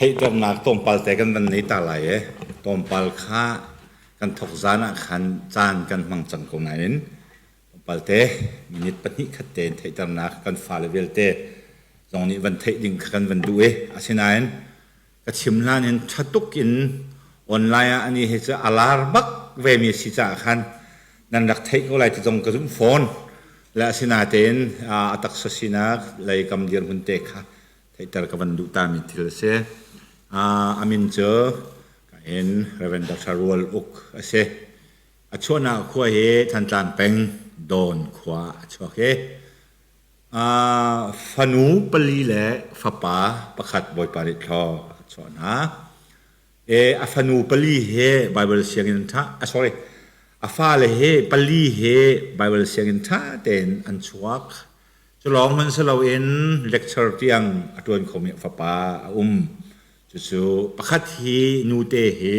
Theihternak tlawmpal te kan van nei ta lai i tlawmpal kha kan thawk zan ah khan caan kan hmang cang ko nain tlawmpal te minute pahnih khat tein theihternak kan fale vialte zong nih van theih ding kha kan van duh i asinain ka chim hlan in ṭha tuk in online ah ani hi cu a lar bak vemi a si caah khan nan rak theih ko lai ti zong ka zumh fawn. Le asinain a taksa sinak lei kam dirhmun te kha theihter ka van duh tami thil a si. A min cu in Reverend Dr. Rual Uk a si. A chuahnak khua hi Thantlang peng Dawn khua a chuak i fanu pali le fapa pakhat Bawipa nih thlaw a chuah hna. A fanu pali he Bible sianginn ṭha, sorry, a fale he pali he Bible sianginn ṭha tein an chuak. Cu lawng hmanh si loin lecture tiang a ṭuan khomi a fapa a um. Cucu pakhat hi nute hi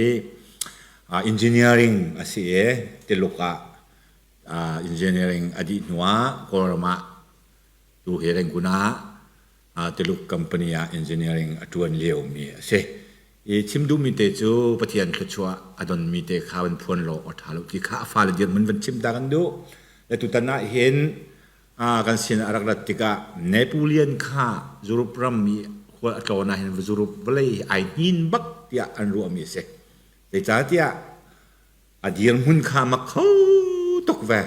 engineering a si i Tuluk ah engineering a dih hnuah Kawlram ah tu hi Rangoon ah Tuluk company ah engineering a ṭuan liomi a si. I chim duhmi te cu Pathian thluachuah a donmi te kha van phuan law a ṭha lo ti kha a fale dirhmun van chim ta kan duh. Le tutan ah hin kan sin a rak rat tikah Napoleon kha Europe ram i khual a tlawn ah hin Europe vawlei hi ai hnin bak tiah an ruahmi a si. Zeicahtiah a dirhmun kha mak kho tuk ve.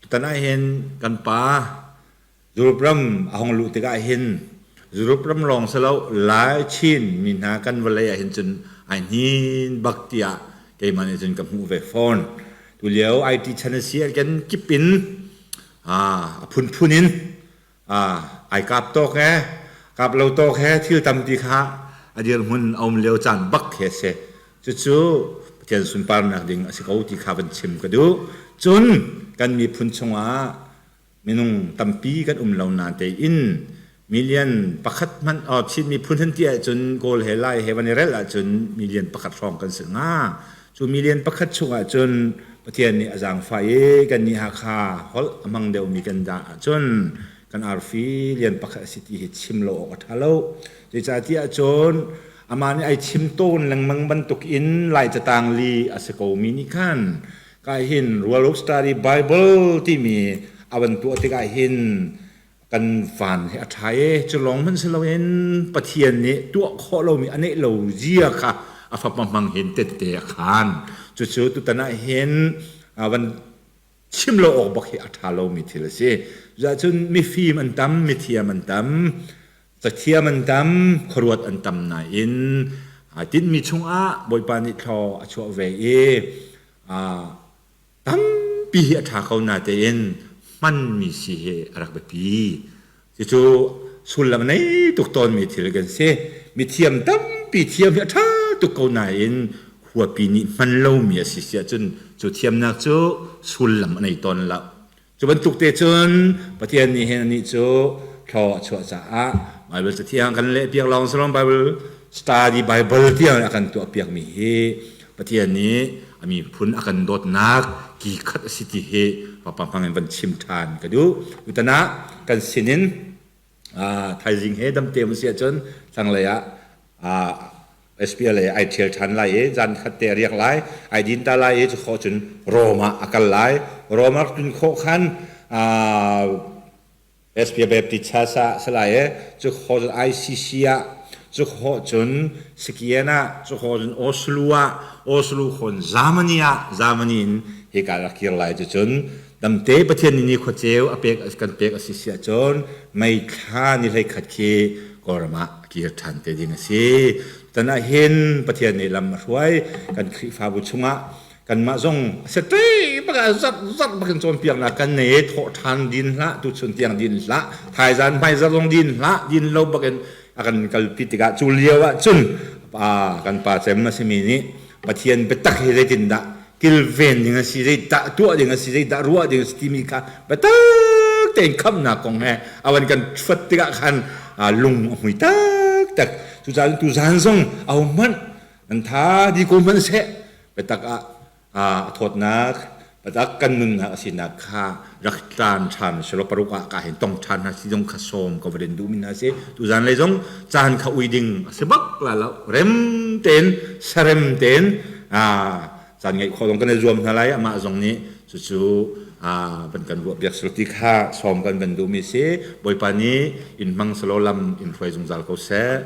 Tutan ah hin kan pa Europe ram a hong luh tikah hin Europe ram lawng si lo Lai Chin mi hna kan vawlei ah hin cun ai hnin bak tiah keimah nih cun ka hmuh ve fawn. Tulio IT chan a si kan kip in a phunphun in ai kap tawk he kap lo tawk he thil tampi kha a dirhmun a um lio caan bak khi a si. Cucu Pathian sunparnak ding a si ko ti kha van chim ka duh. Cun kan miphun chungah minung tampi kan um lo nain tein million pakhat hmanh Chin miphun han ti ahcun Kawl he Lai he van i relh ahcun million pakhat hrawng kan si hnga. Cu million pakhat chung ahcun Pathian nih a zaangfah i kannih Hakha holh a hmang deuhmi kan dah ahcun kan arfi lian pakhat a si ti hi chim lo awk a ṭha lo. Zeicahtiah cun amah nih ai chim tawn lengmang bantuk in Lai catang li a si komi nih khan ka hin Rual Uk Study Bible timi a van tuah tikah hin kan van hi a ṭha i cu lawng hmanh si loin Pathian nih tuah khawh lomi a neih lo zia kha a fapa hmang hin tette a khaan. Cucu tutan ah hin van chim lo awk bak hi a ṭha lomi thil a si. Cucun mifim an tam, mithiam an tam, cathiam an tam, khuaruat an tam nain tinhmi chungah Bawipa nih thlaw a chuah ve i tampi hi a ṭha ko natein hmanmi si hi a rak biapi. Cucu sullam nei tuk tawnmi thil kan si. Mithiam tampi thiam hi a ṭha tuk ko nain khuapi nih hman lomi a si si ahcun cu thiamnak cu sullam a nei tawn lo. Cu bantuk te cun Pathian nih hin anih cu thlaw a chuah caah Bible cathiang kan leh piak lawng si lo Bible study Bible tiang a kan tuah piakmi hi Pathian nih a miphun a kan dawtnak ki khat a si ti hi papa hmang in van chim ṭhan ka duh. Tutan ah kan sinin thaizing he damte um si ahcun thlanglei ah SPLA ai ṭhial ṭhan lai i zan khat te a riak lai, ai din ta lai i cu khawh cun Rom ah a kal lai. Rom ah tlun khawh khan SPA Baptist Church ah si lai i cu khawh cun ICC ah, cu khawh cun Sikian ah, cu khawh cun Oslo ah, Oslo khon Germany ah, Germany in hika rak kir lai cu cun damte Pathian nih ni khuaceu a pek kan pek a si si ahcun mei thla ni hlei khat khi Kawlram ah kir ṭhan te ding a si. Tan ah hin Pathian nih lam a hruai kan Khrihfabu chungah kanmah zong setei bak ah zat zat bak in cawnpiaknak kan nei thawh ṭhan din hlah tuchun tiang din hlah thaizan hmaizar zong din hlah din lo bak in a kan kalpi tikah cu lio ah cun pa kan pa cem a simi nih Pathian biatak hi zeitindah kilven ding a si zeidah tuah ding a si zeidah ruah ding a si timi kha biatak tein khamnak kong he a van kan chuat tikah khan lung a hmui taktak. Cucaah tuzaan zong ahohmanh nan tha di ko hmanh seh, biatak ah a thawtnak. Patak kan nunnak a sinak kha rak tlan ṭhan selaw paruk ah ka hin tong ṭhan hna si zong kha sawm ka va den duhmi hna si. Tuzan lei zong caan kha ui ding a si bak la lo. Rem tein sarem tein caan ngeih khawh zong kan i zuam hna lai. Amah zong nih cucu van kan ruah piak selaw ti kha sawm kan van duhmi si. Bawipa nih in hmang selaw lam in hruai zungzal ko seh.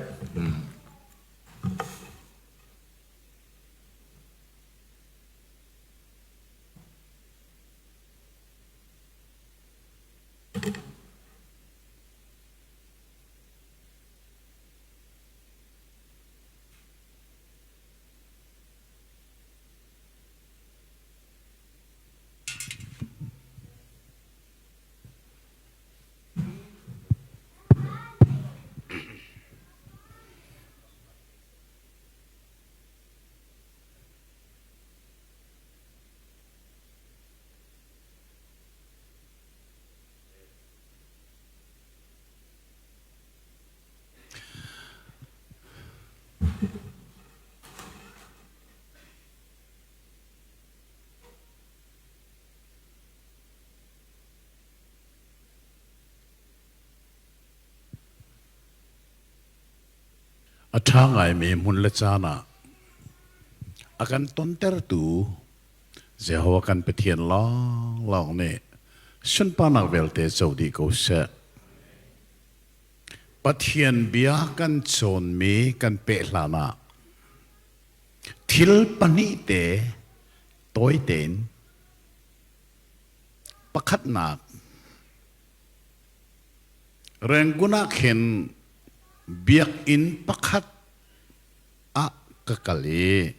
A ṭha ngaimi hmun le caan ah a kan tontertu Jehovah kan Pathian lawnglawng nih sunparnak vialte co dih ko seh. Pathian bia kan cawnmi kan peh hlan ah thil pahnih te tawi tein pakhatnak Rangoon ah khin biakinn pakhat ah ka kal i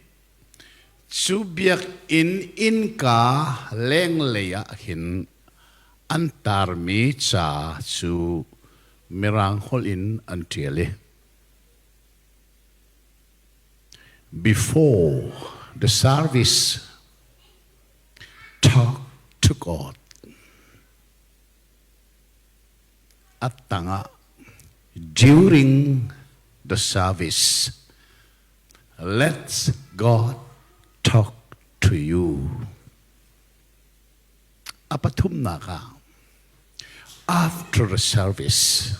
cu biakinn innka lenglei ah hin an tarmi ca cu Mirang holh in an ṭial i Before the service, talk to God. A tangah during the service, let God talk to you. A pathumnak ah after the service,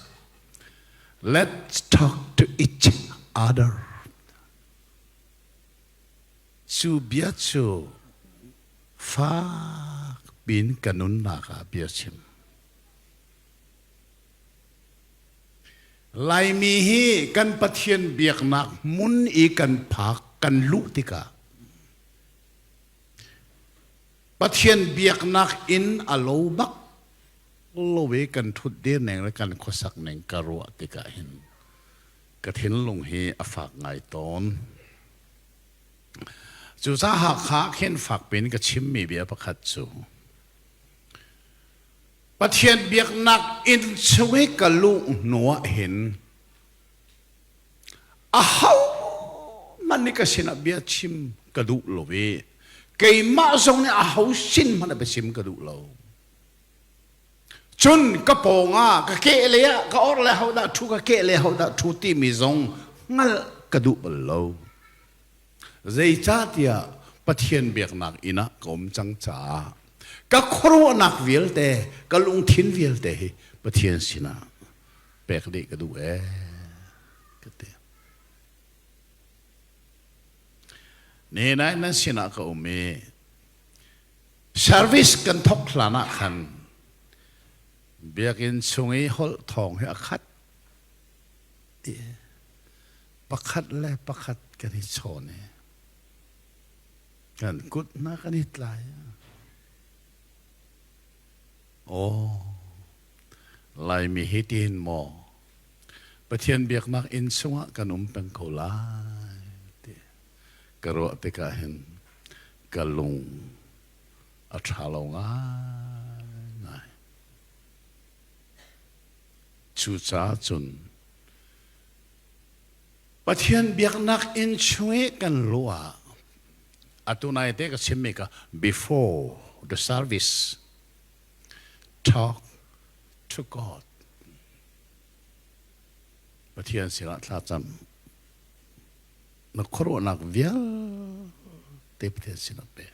let's talk to each other. Cu bia cu fak piin ka nunnak ah bia chim. Laimi hi kan Pathian biaknak hmun i kan phak kan luh tikah Pathian biaknak inn a lo bak lo i kan ṭhut dir ning le kan khuasak ning ka ruah tikah hin ka thinlung hi a fak ngai tawn. Cucaah Hakha khin fakpi in ka chimmi bia pakhat cu Pathian biaknak inn chung i ka luh hnu ah hin aho hmanh nih ka sinah bia chim ka duh lo i keimah zong nih aho sin hmanh ah biachim ka duh lo. Cun ka pawng ah ka keh lei ah ka or le hodah ṭhu ka keh le hodah ṭhu timi zong hngalh ka duh bal lo. Zeicahtiah Pathian biaknak inn ah ka um cang caah ka khuaruahnak vialte ka lungthin vialte hi Pathian sinah pek dih ka duh ee ka ti. Nihin ah nan sinah ka um i Service kan thawk hlan ah khan biakinn chung i holh thawng hi a khat i pakhat le pakhat kan i chawn i kan kut hna kan i tlai. Aw, Laimi hi tihin maw Pathian biaknak inn chungah kan um peng ko lai ti ka ruah tikah hin ka lung a ṭha lo ngaingai. Cucaah cun Pathian biaknak inn chung i kan luh ah atu nai te ka chimmi ka before the service talk to God Pathian sinah thlacam na khuaruahnak vialte Pathian sinah pe.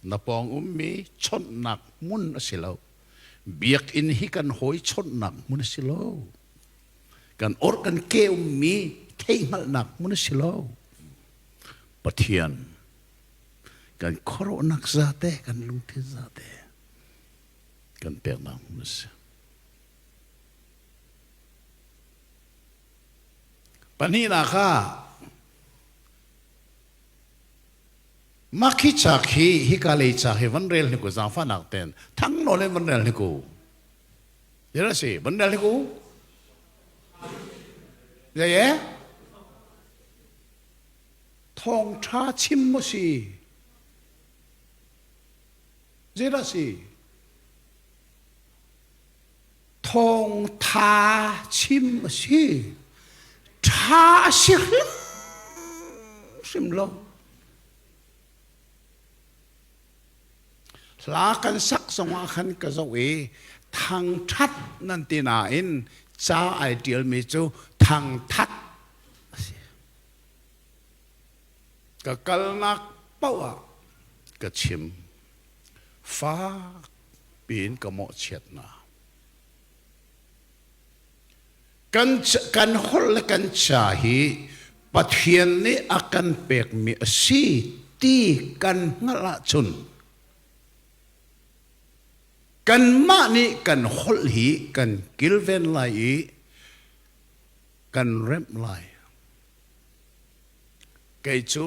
Na pawng ummi chawnhnak hmun a si lo. Biakinn hi kan hawi chawnhnak hmun a si lo. Kan or kan ke ummi theihhngalhnak hmun a si lo. Pathian kan khuaruahnak zate, kan lungthin zate kan peknak hmun a si. Pahnihnak ah mah khi ca khi hika lei ca hi van rel hnik u zaangfahnak ten thang nawl in van rel hnik u. Yera si van rel hnik u. Zei e? Thawngṭha chim maw si? Zeidah si? Thawngtha chim a si. Ṭha a si hrimhrim lo. Hla kan sak zongah khan ka zoh i thangṭhat nan ti nain ca ai ṭialmi cu thangthat a si. Ka kalnak paoh ah ka chim. Fak piin ka mawhchiat hna. Kan, kan holh le kan ca hi Pathian nih a kan pekmi a si ti kan hngalh ahcun kanmah nih kan holh hi kan kilven lai i kan remh lai. Kei cu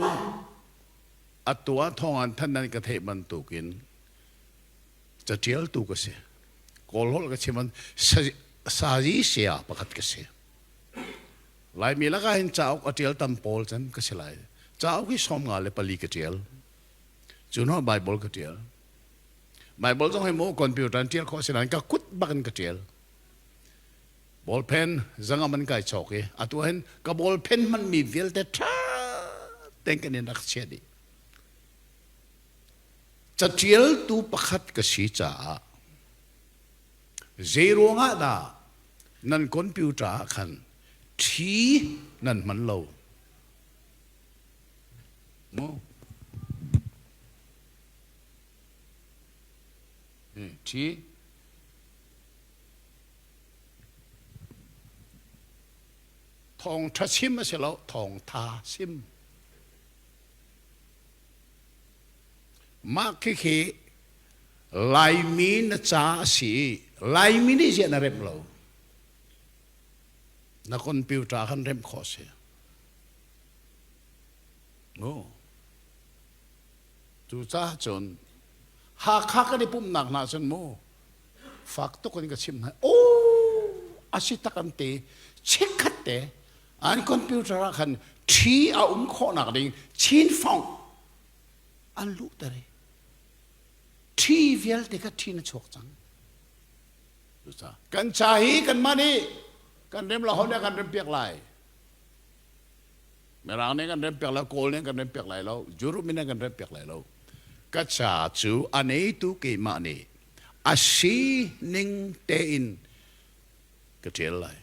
atu ah thawng an thanh nan ka theih bantukin caṭialtu ka si. Kawl holh ka chim an sazi saya pakhat ka si. Laimi lakah hin cauk a ṭial tam pawl chan ka si lai. Cauk hi 54 ka ṭial. Cu hnu Bible ka ṭial. Bible zong hi mu computer in ṭial khawh si nain ka kut bak in ka ṭial. Ballpen zangam an kai chawk i atu hin ka ballpen hmanmi vialte ṭha tein kan in rak chiah dih. Caṭialtu pakhat ka si caah zei ruangah dah nan computer ah khan ṭhi nan hman lo? Mu? Ṭhi Thawngṭha chim a si lo, thawngtha sim. Mah khikhi Laimi na ca a si i Laimi nih ziah na remh lo. Na computer khan remh khawh a si. Oh. Cucaah cun Hakha kan i pumhnak hna cun mu fak tuk in ka chim hna oh a si tak an ti chikkhat te an computer ah khan ṭhi a um khawhnak ding chin fong an luhter i ṭhi vialte kha ṭhi na chuak cang kan ca hi kanmah nih kan rem lo ho nih kan rem piak lai Mirang nih kan rem piak lai, Kawl nih kan rem piak lai lo, Europe mi nih kan rem piak lai lo. Ka ca cu a neitu keimah nih a si ning tein ka ṭial lai.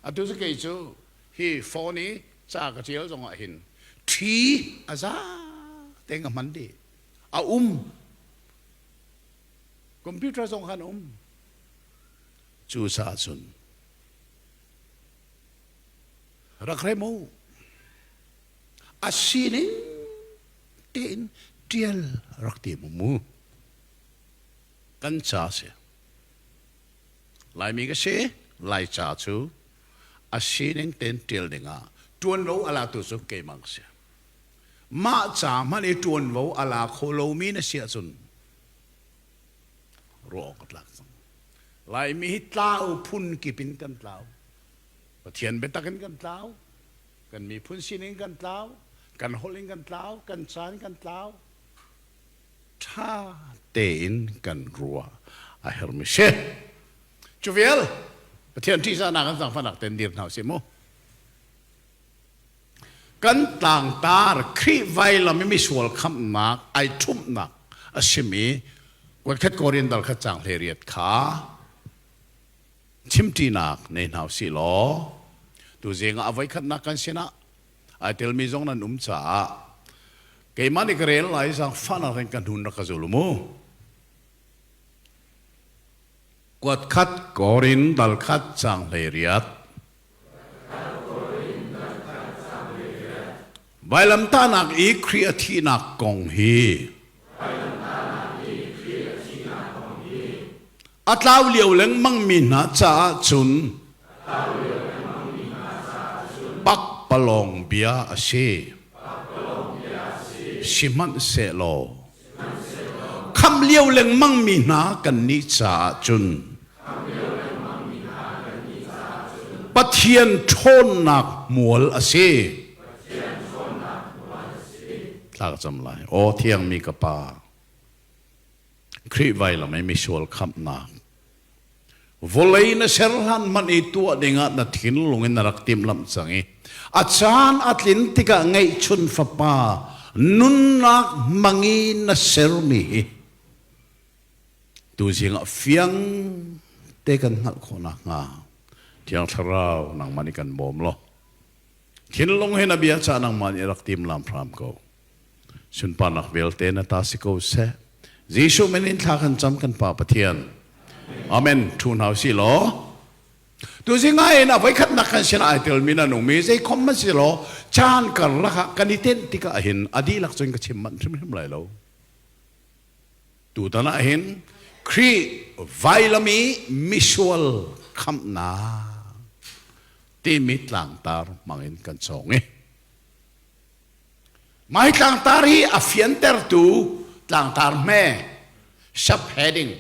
Atu cu kei cu hi phone i ca ka ṭial zongah hin ṭhi a za tein ka hman dih. A um. Computer zong khan a um. Cucaah cun rak rem u. A sining tein ṭial rak tim u mu. Kan ca si. Laimi ka si, Laica cu a sining tein ṭial dingah ṭuanvo a latu cu keimah ka si. Mah ca hmanh i ṭuanvo a la kho lomi na si ahcun ruah awk a tlak cang. Laimi hi tlau phun kip in kan tlau. Pathian biatak in kan tlau, kan miphun sining kan tlau, kan holh in kan tlau, kan caan kan tlau. Ṭha tein kan ruah a hermi si. Cu vial Pathian ṭihzahnak kan zaangfahnak tein dir hna usih mu. Kan tlangtar Khrih vailam i misual khamhnak ai ṭhumhnak a simi kuatkhat Korin dal khat caang 18 kha chimṭinak nei hna usih law tuzing ah a voikhatnak kan sinah ai telmi zong nan um caah Keimah nih ka rel lai zaangfahnak in ka hnun rak ka zul mu. Kuat khat Korin dal khat caang 18. Vailamtahnak i Khrih a thihnak kong hi a tlau lio lengmang mi hna caah cun pakpalawng bia a si. Sihmanhsehlaw khamh lio lengmang mi hna kannih caah cun Pathian ṭhawnnak hmual a si. Thla ka cam lai. Aw thiangmi ka Pa, Khrih vailam i misual khamhnak vawlei na ser hlan hmanh i tuah dingah na thinlung in na rak timhlamh cang i a caan a tlin tikah ngeihchun fapa nunnak hmangi na sermi hi tuzing ah fiang te kan hngalh khawh nakhnga Thiang Thlarau nangmah nih kan bawm law thinlung he na bia ca nangmah nih rak timlam hram ko. Sunparnak vialte na ta si ko seh. Jesuh min in thla kan cam kan Pa Pathian. Amen. Thu hna si law. Tuzing ah in a voikhatnak kan sin ai tel mi na nung mi zei khom man si law caan karlak ah kan i tenh tikah hin a dihlak cun ka chim manh hrimhrim lai lo. Tutan ah hin Khrih vailam i misual khamhnak timi tlangtar hmangin kan cawng i Mai tlangtar hi a fiantertu tlangtar hme subheading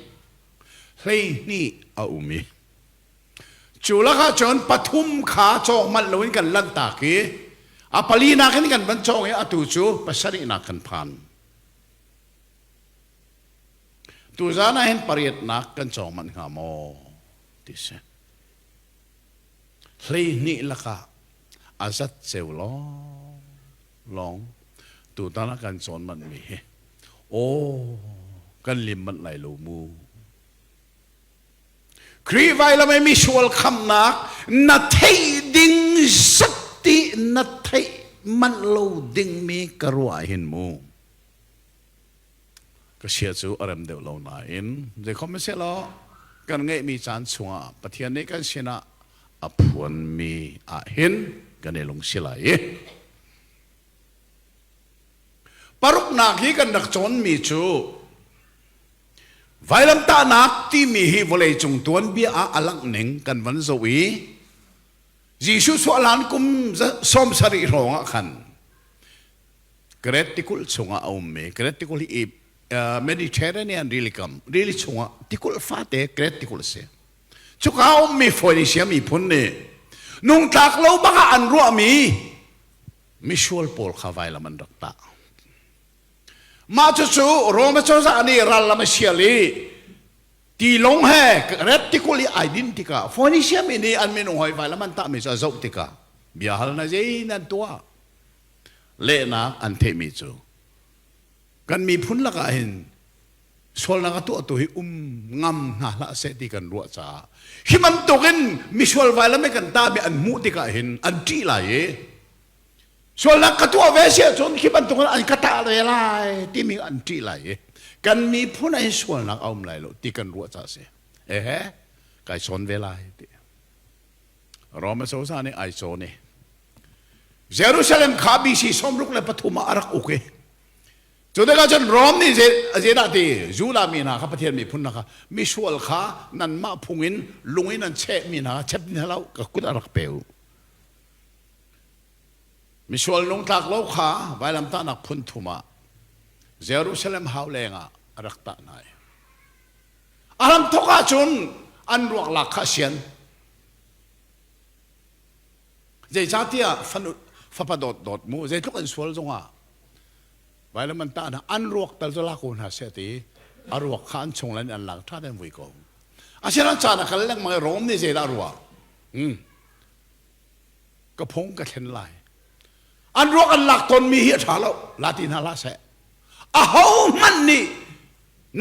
12 a um i cu lakah cun pathum kha cawk manh loin kan lanhtak i a palinak in kan van cawng i atu cu pasarihnak kan phan. Tuzan ah hin pariatnak kan cawng manh hnga maw ti si. 12 lakah a zat ceu lawng lawng tutan ah kan cawn manh mi hi aw kan lim manh lai lo mu. Khrih vailam i misual khamnak na theih ding zat ti na theih manh lo dingmi ka ruah hin mu. Ka sia cu a rem deuh lo nain zeikhom sehlaw kan ngeihmi caan chungah Pathian nih kan sinah a phuanmi ah hin kan i lungsi lai i paruknak hi kan rak cawnmi cu vailamtahnak timi hi vawleicung tuanbia ah a langh ning kan van zoh i Jesuh chuah hlan kum 70 hrawng ah khan Great tikulh chungah a ummi Great tikulh hi Mediterranean rilikam rili chungah tikulh fate Great tikulh a si. Cuka a ummi Phoenicia miphun nih nungtlak lo bak ah an ruahmi misual pawl kha vailam an rak tah. Mah cucu Rome cozah nih rallam a sial i tilawng he Red tikulh i ai din tikah Phoenicia mi nih an minung hoi vailam an tahmi cu a zoh tikah bia hal na zei nan tuah Lehnak an theihmi cu kan miphun lakah hin sualnak a tuahtu hi um ngam hna hlah seh ti kan ruah caah hi bantukin misual vailam i kan tami an hmuh tikah hin an ṭih lai i sualnak ka tuah ve si ahcun khi bantukin an ka tah ve lai timi an ṭih lai i kan miphun ah hin sualnak a um lai lo ti kan ruah caah si ehe kai sawn ve lai ti Rome cozah nih ai cawn i Jerusalem kha BC 63 ah a rak uk i cu tikah cun Rom nih zeidah ti Judah mi hna kha Pathian miphun hna kha misual kha nanmah phung in lung in an chehmi hna kha chep hna lo ka kut a rak pe u misual nungtlak lo kha vailamtahnak phun thum ah Jerusalem hau leng ah a rak tah hna i a ram thok ahcun an ruak lak kha a sian Zeicahtiah fanu fapa dawt dawt mu zeitluk an sual zongah vailam an tah hna an ruak tal cu la ko hna seh ti a ruak kha an chung lan an lak ṭha ten vui ko. Asinain caan a kal lengmang i Rom nih zeidah a ruah? Hmm. Ka phung ka thlen lai. An ruak an lak tawnmi hi a ṭha lo. La ti hna hlah seh. Aho hmanh nih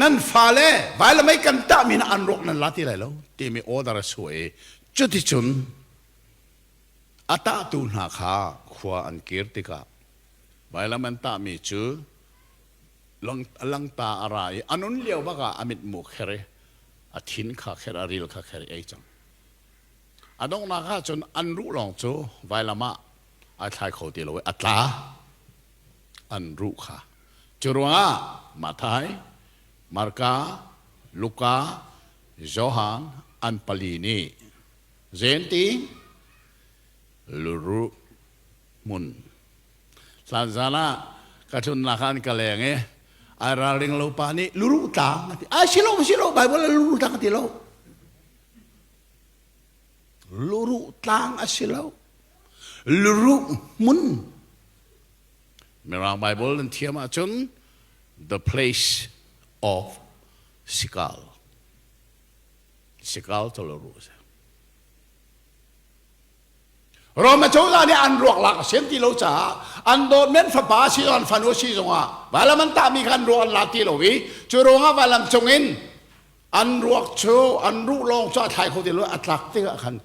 nan fale vailamei kan tahmi hna an ruak nan la ti lai lo timi order a chuah i cuticun a tahtu hna kha khua an kir tikah. Vailam an tahmi cu langta a ra i a nun lio bak ah a mitmu kher i a thin kha kher a ril kha kher i ei cang. A donghnak ah cun an ruh lawng cu vailam ah ai thlai kho ti lo i a tla an ruh kha. Cu ruangah Matthai, Marka, Luka, Johan an pali nih zenti luruh hmun hlan zan ah ka tlunnak ah an ka leng i ai ralring lo pa nih luruh tlang a ti. Ai si lo si lo Bible ah luruh tlang a ti lo. Luruh tlang a si lo. Luruh hmun. Mirang Bible nan thiam ahcun the place of Sikal. Sikal cu luruh a si. Rome cozah nih an ruak lak a sian ti lo caah an dawtmi an fapa si an fanu si zongah vailam an tahmi kha an ruak an la ti lo i cu ruangah vailam cungin an ruak cu an ruh lawng cu a thlai kho ti lo a tlak tikah khan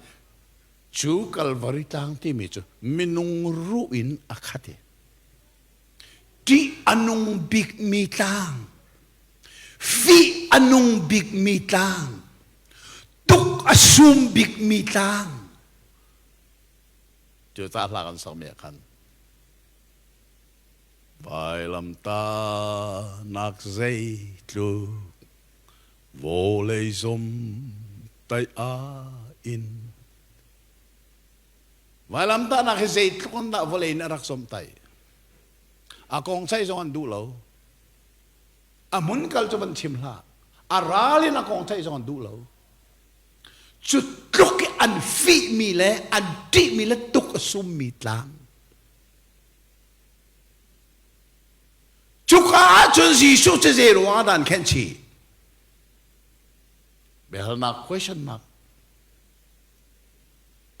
cu Kalvari tlang timi cu minung ruh in a khat i ṭih a nung bikmi tlang fih a nung bikmi tlang tuk a sum bikmi tlang cu ca hla kan sakmi ah khan Vailamtahnak zeitluk vawlei zomtaih ah in Vailamtahnak hi zeitluk in dah vawlei nih a rak zomtaih? A kong ceih zong an duh lo. A hmun kal cu van chim hlah. A ral in a kong ceih zong an duh lo. Cu tluk i an fihmi le an ṭihmi le tuk a summi tlang. Cuka ahcun Jesuh cu zei ruangah dah an khenh chih? Biahalnak question mark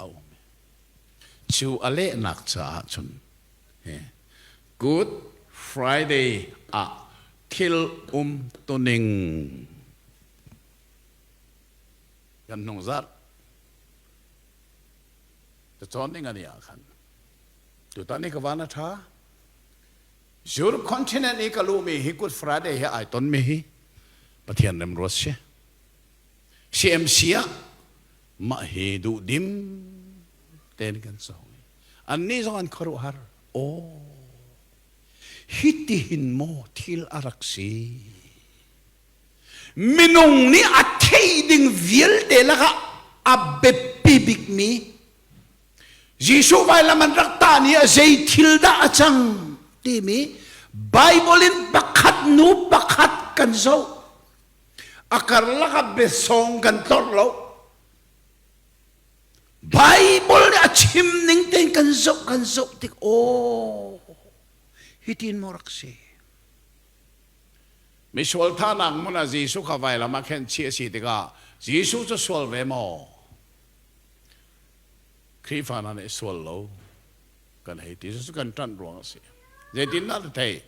a um. Cu a lehnak caah cun Good Friday ah thil um tuning kan hnung zarh cacawn ding ani ah khan Tutan ni ka van a ṭha. Europe continent i ka luhmi hi Good Friday he ai tonmi hi Pathian remruat si. CMC ah mah hi duhdim tein kan cawng. Annih zong an khuaruahhar. Aw, hitihin maw thil a rak si? Minung nih a thei ding vialte lakah a biapi bikmi Jesuh vailam an rak tah ni ah zei thil dah a cang timi Bible in pakhat nu pakhat kan zoh. A karlak ah biasawng kan tlorh lo. Bible nih a chim ning tein kan zoh kan zoh tik aw hitin maw rak si. Misual thahnak hmun ah Jesuh kha vailam ah khenh chih a si tikah Jesuh cu sual ve maw? Khrihfa hna nih sual lo kan hei ti cu kan ṭanh ruang a si. Zeitindah na thei?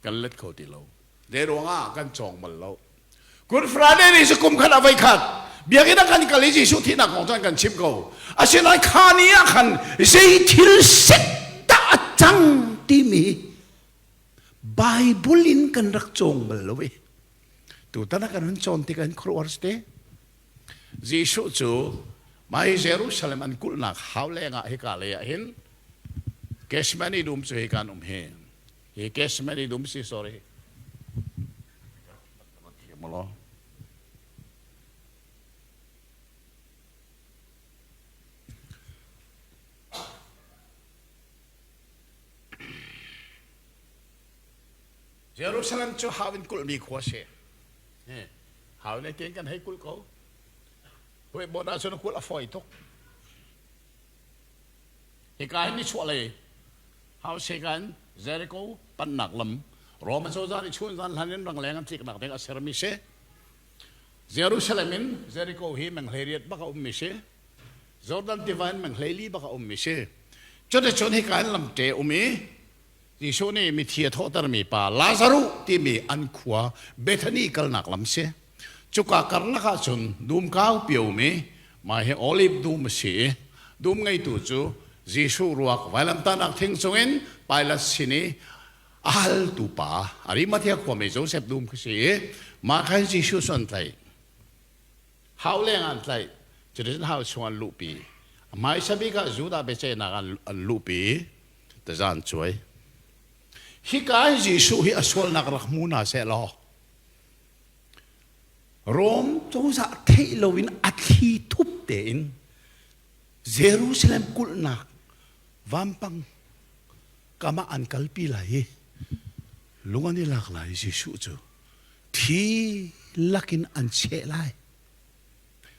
Kan let kho ti lo. Zei ruangah kan cawng bal lo. Good Friday ni cu kum khat a voi khat. Biakinn ah kan kal i Jesuh thihnak kong cu kan chim ko. Asinain kha ni ah khan zei thil set dah a cang timi Bible in kan rak cawng bal lo i. Tutan ah kan hun cawn tik ah khuaruahhar si te. Jesuh cu mah hi Jerusalem an kulhnak hau lengah hika lei ah hin Gethsemane dum cu hika an um hi. Hi Gethsemane dum si sorry. Jerusalem cu hau in kulhmi khua si. Hau ne tein kan hei kulh ko. Huai bawt ahcun a kulh a fawi tuk. Hika hin nichuah lei hau sekan Jericho pannak lam Rome cozah nih chun zan hlan in rangleng an tliknak ding a sermi si. Jerusalem in Jericho hi meng 18 bak a ummi si. Jordan tiva in meng 14 bak a ummi si. Cuticun hika hin lamte um i Jesuh nih mithi a thawhtermi pa Lazaruh timi an khua Bethany kalnak lam si. Cuka karlak ah cun dum kaupi a um i mah hi olive dum a si i dum ngeitu cu Jesuh ruak vailamtahnak thing cungin Pilat sin i a haltu pa Arimathea khuami Josef dum khi si i mah khan Jesuh cu an tlaih. Hau leng an tlaih. Cuticun hau chung an luhpi. A hmaisa bik ah Judah biaceihnak an luhpi taza an cuai. Hika hin Jesuh hi a sualnak rak hmu hna seh law Rom cozah theih loin a thli thup tein Jerusalem kulhnak vampang kam ah an kalpi lai i lung an i lak lai Jesuh cu thi lakin an cheh lai.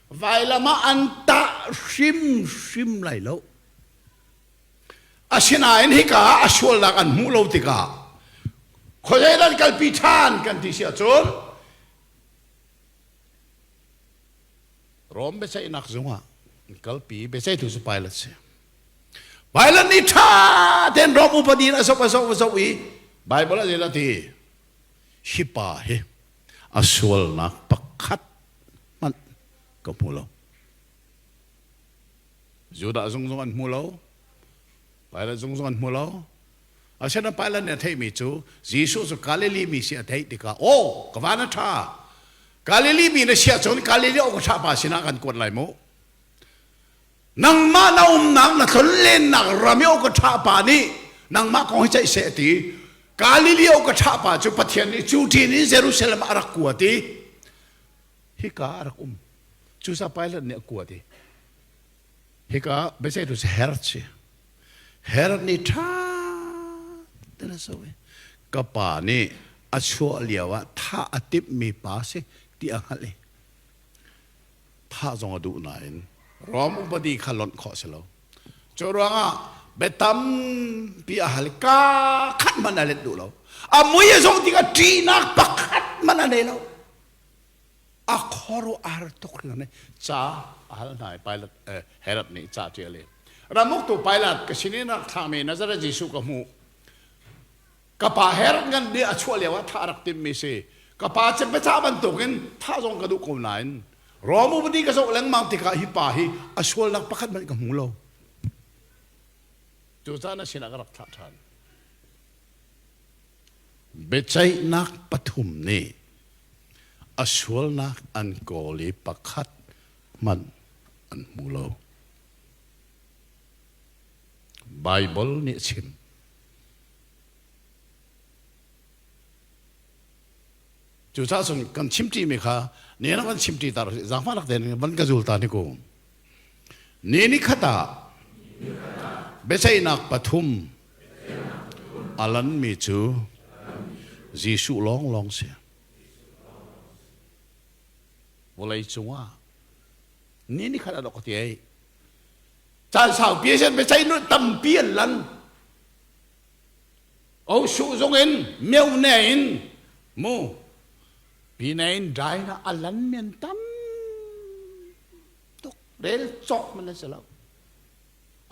Vailam ah an tah hrimhrim lai lo. Asinain hika ah a sualnak an hmuh lo tikah khuazei an kalpi ṭhan kan ti si ahcun Rom biaceihnak zung ah an kalpi biaceihtu cu Pilate si. Pilate nih ṭha tein Rom upadi in a zoh a zoh a zoh i Bible ah zeidah a ti? Hi pa hi a sualnak pakhat hmanh ka hmu lo. Judah zung zong an hmu lo. Pilate zung zong an hmu lo. Asinain Pilate nih a theihmi cu Jesuh cu Galilee mi si a theih tikah, "Aw, ka van a ṭha. Galilee mi na si ahcun Galilee awk a ṭha pa sinah kan kuat lai mu. Nangmah na umnak na tlonlennak ram i awk a ṭha pa nih nangmah kong hi ceih seh," a ti. Galilee awk a ṭha pa cu Pathian nih cu ṭin in Jerusalem ah a rak kuat i hika a rak um. Cucaah Pilate nih a kuat i Hika biaceihtu cu Herod si. Herod nih ṭha tein a zoh i ka pa nih a chuah lio ah thah a timhmi pa si ti a hngalh i thah zong a duh nain Rom upadi kha lonh khawh si lo. Cu ruangah bia tampi a hal i kaa khat hmanh a let duh lo. A mui a zoh tikah ṭihnak pakhat hmanh a nei lo. A khuaruah har tuk hringhran ca a hal hna i Pilate Herod nih ca ṭial i ramuktu Pilate ka sin in rak thlahmi Nazareth Jesuh ka hmuh. Ka pa Herod ngan nih a chuah lio ah thah a rak timhmi si. Ka pa biacah bantukin thah zong ka duh ko nain Rom upadi ka zoh lengmang tikah hi pa hi a sualnak pakhat hmanh ka hmu lo. Cucaah na sinah ka rak thlah ṭhan. Biaceihnak pathum nih a sualnak an kawl i pakhat hmanh an hmu lo. Baibal nih a chim. Cucaah cun kan chimṭimi kha ni na kan chimṭi ta zaangfahnak tein van ka zul ta ni ku. Ni ni khat ah biaceihnak pathum a lanmi cu Jesuh lawnglawng si. Vawlei cungah ni ni khat ah dok ka ti ei. Caan saupi a biaceih tampi an lan. Osuh zong in myone in mu pine in dai na a lan men tam tuk rel cawk man a si lo.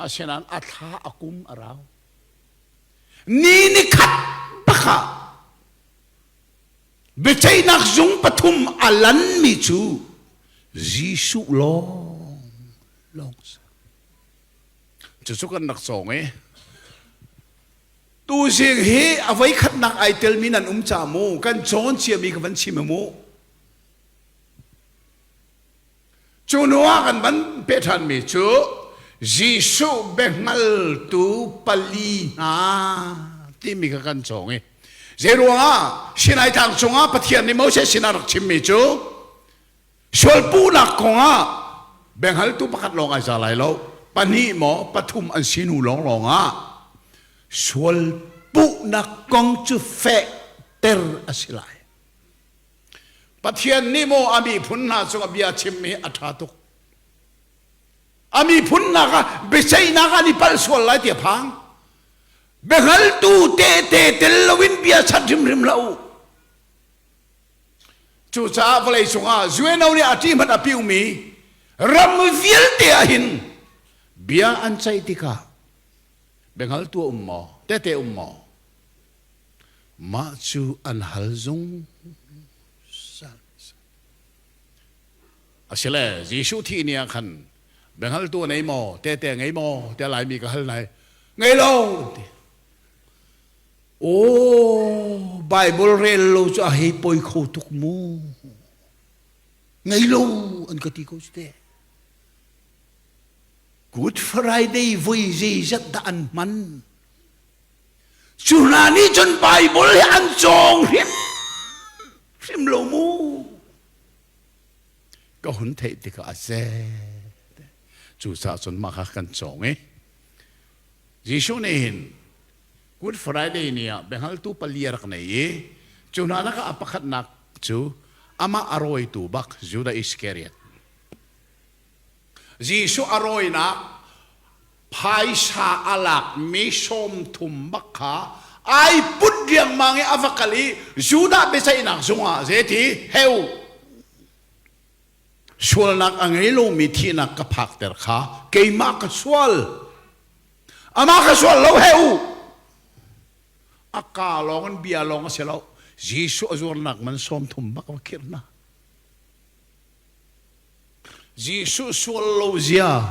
Asinain a thla a kum a rau. Ni ni khat baka biaceihnak zung pathum a lanmi cu Jesuh lawng lawng si. Cucu kan rak cawng i tuzing hi a voikhatnak ai telmi nan um ca mu kan cawn ciami ka van chim mu. Cu hnu ah kan van peh ṭhanmi cu Jesuh biahngaltu pali hna timi kha kan cawng i zeiruangah Sinai tlang cungah Pathian nih Moses sinah rak chimmi cu sualpuhnak kongah biahngaltu pakhat lawng ai za lai lo pahnih maw pathum an si hnu lawnglawng ah sualpuhnak kong cu fehter a si lai. Pathian nih maw a miphun hna cungah bia chimmi hi a ṭha tuk. A miphun nak ah biaceihnak ah an i palh sual lai ti a phang. Biahngaltu tehte tel loin bia chat hrimhrim hlah u. Cucaah vawlei cungah UNO nih a ṭih hmanh a piumi ram vialte ah hin bia an ceih tikah biahngaltu a um maw, tehte um maw? Mah cu an hal zungzal. Asile Jesuh thih ni ah khan. Biahngaltu nei maw, tete ngei maw tiah Laimi ka hal nai. Ngei lo ti. Oh, Bible rel lo cu a hei poi kho tuk mu. Ngei lo an ka ti ko cu te. Good Friday voi zeizat dah an hman. Cu hna nih cun Bible hi an cawng hrim hrim lo mu. Ka hun theih tikah a ze. Cucaah cun mah kha kan cawng i Jesuh nih hin Good Friday ni ah biahngaltu pali a rak nei i cu hna lakah a pakhatnak cu amah a rawitu bak Judah Iskariot. Jesuh a rawinak phaisa a lakmi 30 bak kha ai put riangmang i a va kal i Judah biaceihnak zung ah zeiti heu sualnak a ngei lomi thihnak ka phakter kha keimah ka sual amah ka sual lo heu a ka lawng in bia lawng a si lo Jesuh a zuarnak man 30 bak va khirh hna Jesuh sual lo zia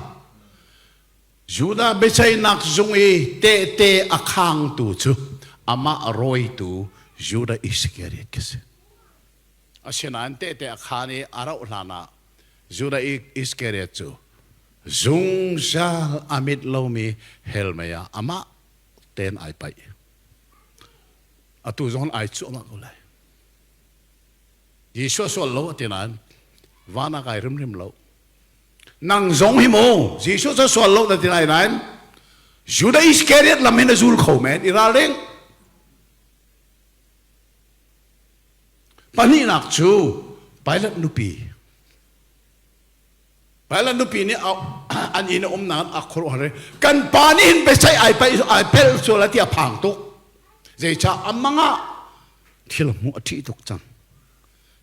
Judah biaceihnak zung i tehte a khangtu cu amah rawitu Judah Iskariot khi si. Asinain tehte a khan i a rauh hlan ah Judah Iskariot cu zungzal a mit lomi hell mei ah amah tein ai paih. Atu zong ai cuahmah ko lai. Jesuh sual lo a ti nain van ah kai rimrim lo. Nang zong hi mu Jesuh cu sual lo na ti lai nain Judah Iskariot lam hin a zul kho men i ralring. Pahnihnak cu Pilate nupi. Pilate nupi nih an inn a umnak a khuaruahhar kan pa nih hin biaceih ai paih ai pelh sual a ti a phang tuk. Zeicah a mang ah thil hmuh a ṭih tuk cang.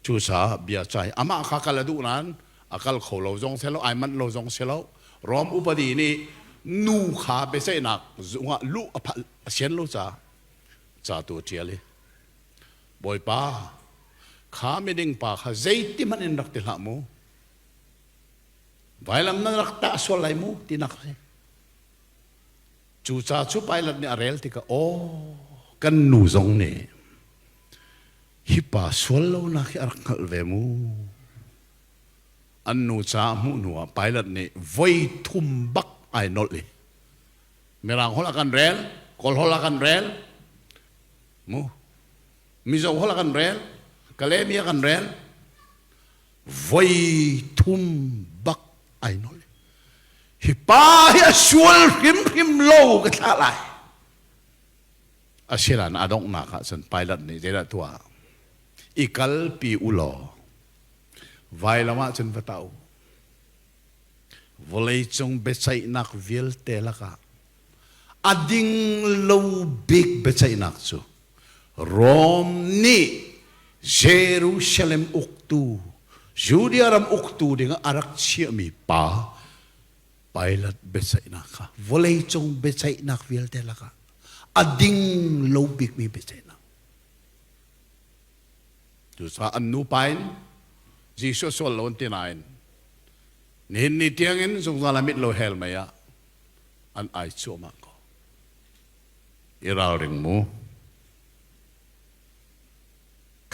Cucaah bia cai amah kha kal a duh nain a kal kho lo zong si lo, ai manh lo zong si lo. Rom upadi nih nu kha biaceihnak zung ah luh a phalh a sian lo caah ca tu a ṭial i Bawipa kha miding pa kha zeiti hmanh in rak ti hlah mu. Vailam nan rak tah sual lai mu tinak a si. Cu ca cu Pilate nih a rel tikah aw kan nu zong nih hi pa sual lonak hi a rak hngalh ve mu. An nu ca a hmuh hnuah Pilate nih voi thum bak ai nolh i Mirang holh a kan rel, Kawl holh a kan rel, mu Mizo holh a kan rel, Kalemi a kan rel, voi thum bak ai nolh. Hi pa hi a sual hrimhrim lo ka thlah lai. Asinain a donghnak ah cun Pilate nih zeidah tuah? I kalpi u law vailam ah cun va tah u. Vawleicung biaceihnak vialte lakah a ding lo bik biaceihnak cu Rom nih Jerusalem uktu Judea ram uktu dingah a rak chiahmi pa Pilate biaceihnak kha vawleicung biaceihnak vialte lakah a ding lo bikmi biaceihnak. Cucaah an nupa in Jesuh sual lo an ti nain nihin ni tiangin zungzal a mit lo hell mei ah an ai cuahmah ko. I ralring mu.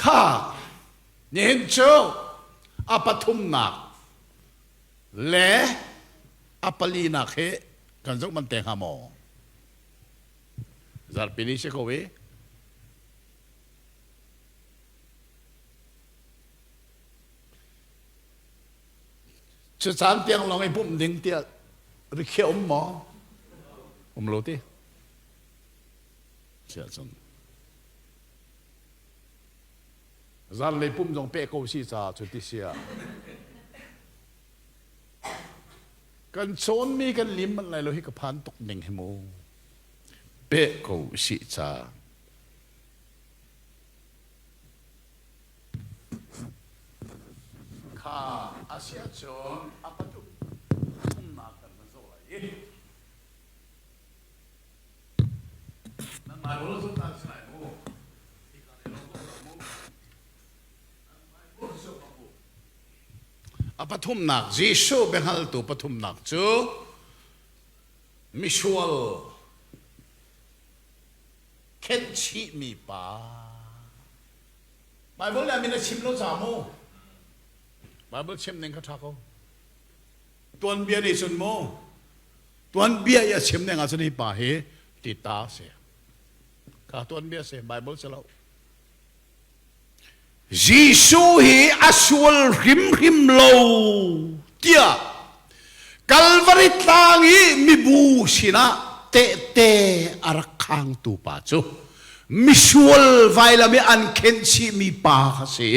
Kha nihin cu a pathumnak le a palinak hi kan zoh man te hnga maw? Zarhpi ni si ko i Cu caan tiang lawng i pumh ding tiah rikhiah um maw? Um lo ti. Siah cun. Zanlei pumh zong peh ko si caah cu ti sia. Kan cawnmi kan lim manh lai lo hi ka phan tuk ning hi mu. Peh ko si ca. Kha a si ahcun a pathumnak kan van zoh lai i nan Bible cu ta si lai mu. A pathumnak Jesuh biahngaltu pathumnak cu misual khenhchihmi pa. Bible nih a min a chim lo ca mu. Bible chim ning kha ṭha ko. Tuanbia nih cun mu tuanbia i a chim ning ahcun hi pa hi tita a si. Kha tuanbia si, Bible si lo. Jesuh hi a sual hrimhrim lo tiah Kalvari tlang i mibu sinah tehte a rak khangtu pa cu misual vailam i an khenh chihmi pa kha si.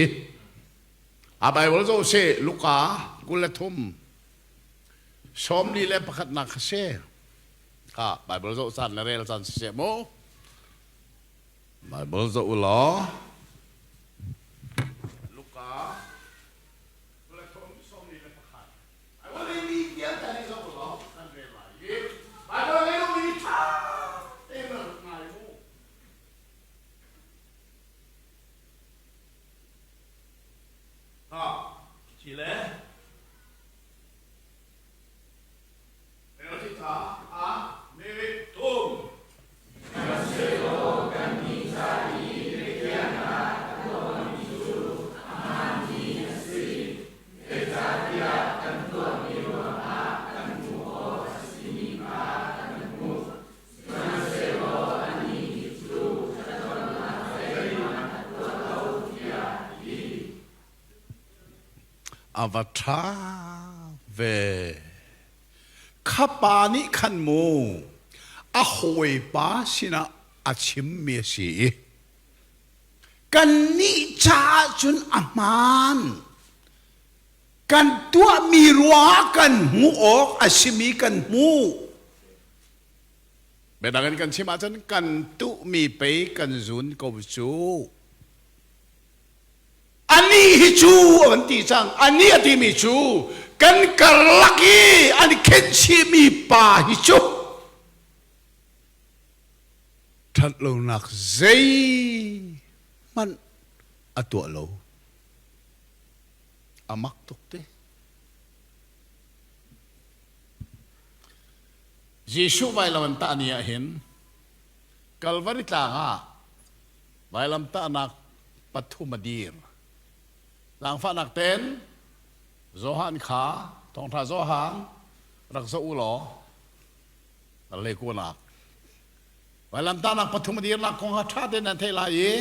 A Bible zoh sih Luka 23 41nak kha si. Kha Bible zoh caan le rel caan siseh mu. Baibal zoh u law Luka 21. Bible i mi vialte nih zoh u law kan rel lai i Bible ngei lomi ṭha tein rak ngai u. Ha, Chile. A va ṭha ve. Kha pa nih khan mu a hawipa sinah a chimmi a si i kannih caah cun a hmaan. Kan tuahmi ruangah kan hmuh awk a simi kan hmuh. Biadang in kan chim ahcun kan tuhmi pei kan zun ko cu. Anih hi cu a van ti cang. Anih a timi cu kan karlak i an khenhchihmi pa hi cu ṭhatlonak zeihmanh a tuah lo. A mak tuk te. Jesuh vailam an tah ni ah hin Kalvari tlang ah vailamtahnak pathum a dir. Zaangfahnak ten Johan kha thawngṭha Johan rak zoh u law lekunak vailamtahnak pathum a dirnak kong kha ṭha tein nan theih lai i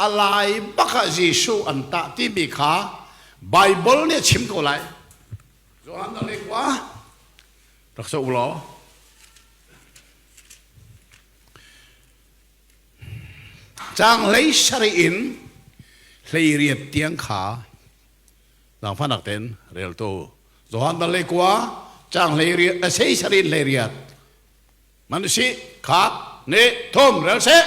a lai bak ah Jesuh an tah timi kha Baibal nih a chim ko lai. Johan na lekua rak zoh u law Caang hlei sarih in 18 tiang kha zaangfahnak tein reltu Johan dal le kua caang hlei riat a sei sarih in 18 man si kha ne thum rel seh.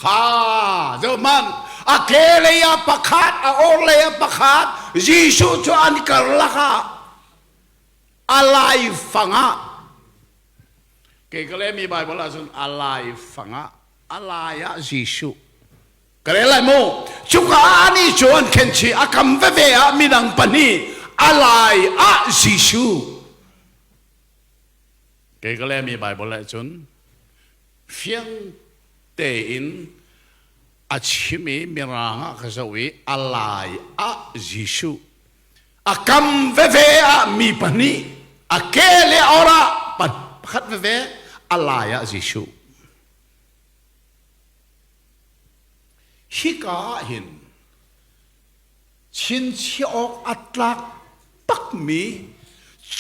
Kha zohmanh a ke lei ah pakhat a or lei ah pakhat Jesuh cu an karlak ah a laifang ah Kei ka lehmi Baibal ahcun a laifang ah a lai ah Jesuh ka rel lai mu. Cuka ah anih cu an khenchih a kam veve ah midang pahnih a lai ah Jesuh. Kei ka lehmi Baibal ahcun fiang tein a chim i mirang ah ka zoh i a lai ah Jesuh a kam veve ah mi pahnih a ke le or ah pakhat veve a lai ah Jesuh hika ah hin chinchiah awk a tlak takmi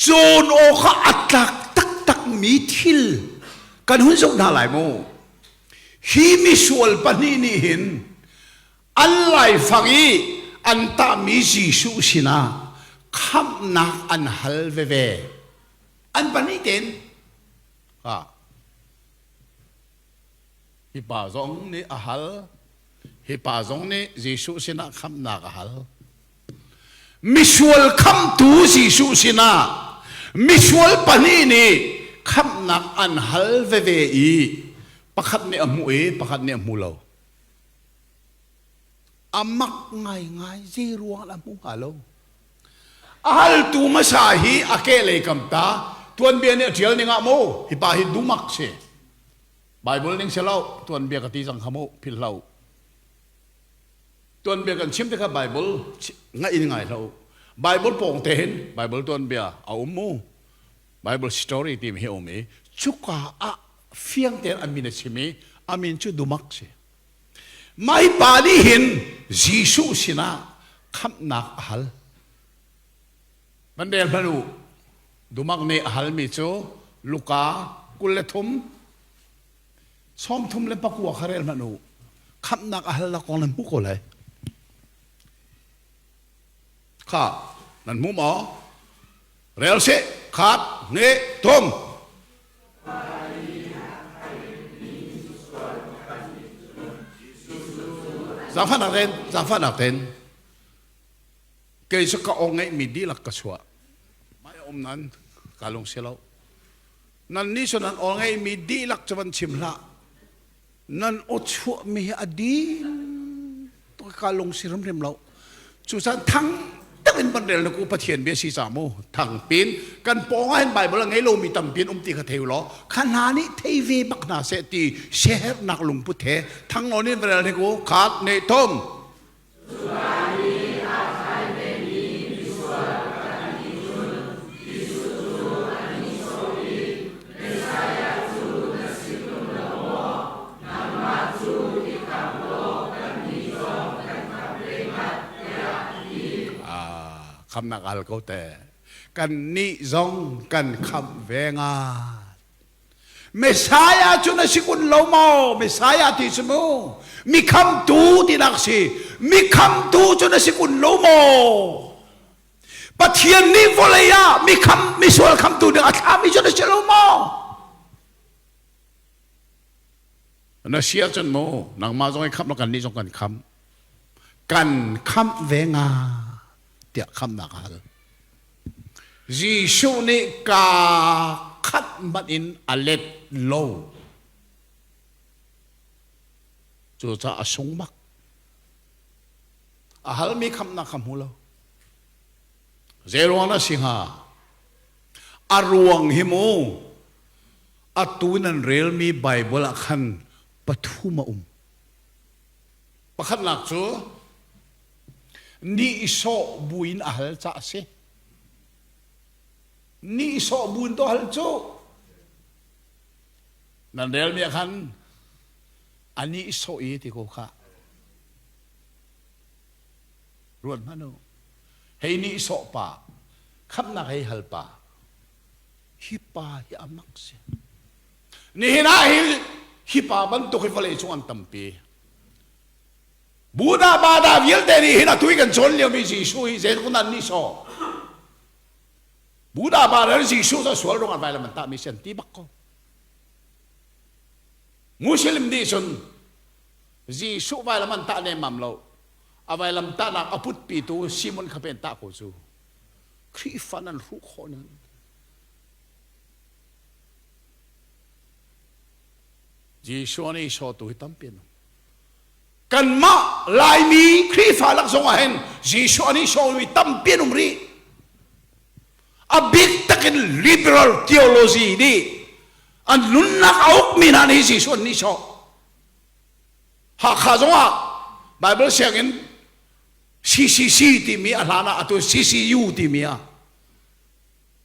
cawn awk ah a tlak taktakmi thil kan hun zoh hna lai mu hi misual pahnih nih hin An laifang i an tahmi Jesuh sinah khamhnak an hal veve. An pahnih tein ha hi pa zong nih a hal hi pa zong nih Jesuh sinah khamhnak a hal. Misual khamhtu Jesuh sinah misual pahnih nih khamhnak an hal veve i pakhat nih a hmuh i pakhat nih a hmu lo. A mak ngaingai zei ruang a hmu hnga lo. A haltu hmasa hi a kehlei kam ta tuanbia nih a ṭial ning ah mu hi pa hi dumak si. Bible ning si lo tuanbia ka ti cang kha mu philh hlah u. Tuanbia kan chim tikah Bible ngaih in ngai hlah u. Bible pawng te hin Bible tuanbia a um mu. Bible story timi hi a um i cuka ah fiang tein a min a chim i a min cu Dumak si. Mah hi pa nih hin Jesuh sinah khamhnak a hal. Van rel hmanh u. Dumak nih a halmi cu Luka 23 39 kha rel hmanh u. Khamhnak a halnak kong nan hmuh ko lai. Kha nan hmu maw? Rel sih. Khat, hnih, thum. Zaangfahnak tein, zaangfahnak tein. Kei cu ka aw ngeihmi dihlak ka chuah. Mai um nan ka lung si lo. Nan nih cu nan aw ngeihmi dihlak cu van chim hlah. Nan aw chuahmi hi a din ka lung si hrimhrim lo. Cucaah thang tak in van rel na ku Pathian bia si ca mu thang pin kan pawng ah hin Bible a ngei lomi tampi an um ti kha thei law kha hna nih thei ve bak hna seh ti siaherhnak lungput he thang nawn in va rel hnik u khat ne thum Khamnak al ko te. Kan nih zong kan khamh ve ngat. Messiah cu na si kun lo maw? Messiah ti cu mu. Mi khamtu tinak si. Mi khamtu cu na si kun lo maw? Pathian nih vawlei ah mi kham misual khamtu ding a thlami cu na si lo maw? Na si ahcun mu nangmah zong i khamh la kan nih zong kan khamh. Kan khamh ve nga tiah khamhnak a hal. Jesuh nih kaa khat hmanh in a let lo. Cucaah a sung bak. A halmi khamhnak kha hmu lo. Zei ruang dah si hnga? A ruang hi mu atu nan relmi Bible ah khan pathum a um. Pakhatnak cu nihsawh buin a hal cah a si. Nihsawh buin to hal cu nan relmi ah khan a nihsawh i ti ko kha. Ruat hmanh u. Hei nihsawh pa, khamhnak hei hal pa. Hi pa hi a mak si. Nihin ah hi hi pa bantuk hi vawlei cung an tampi. Buddha bada vialte nih hin atu i kan cawn liomi Jesuh hi zeitluk in an nihsawh. Buddha bada nih Jesuh cu sual ruangah vailam an tahmi si an ti bak ko. Muslim nih cun Jesuh vailam an tah nemmam lo. A vailam tahnak a putpitu Simon kha pen tah ko cu. Khrihfa nan hruh khawh nan. Jesuh nih sawtu hi tampi an um. Kanmah Laimi Khrihfa lak zong ah hin Jesuh an i sawmi tampi an um rih. A bik takin liberal theology nih an nunnak a ukmi hna nih Jesuh an nihsawh. Hakha zong ah Bible sianginn CCC timi a hlan ah atu CCU timi ah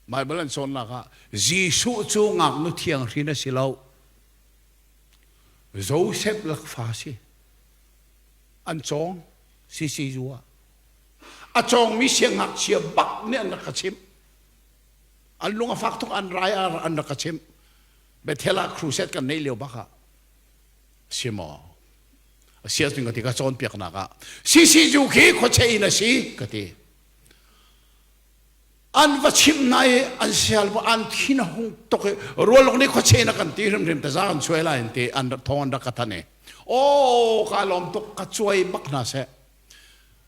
Bible an cawnnak ah Jesuh cu ngaknu thiang hrin a si lo. Joseph lakfa si. An cawng CCU ah. A cawngmi siangngakchia bak nih an rak ka chimh. An lung a fak tuk an rai an rak ka chimh. Bethel ah crusade kan neih lio bak ah. Si maw? A si ahcun ka ti ka cawnpiaknak ah CCU khi khuachei in a si ka ti. An va chimh hna i an sial an thin a hung tuk i rualuk nih khuache na kan ti hrimhrim taza kan chuai lai an ti an thawng an rak ka thanh i aw ka lawm tuk ka cuai bak hna seh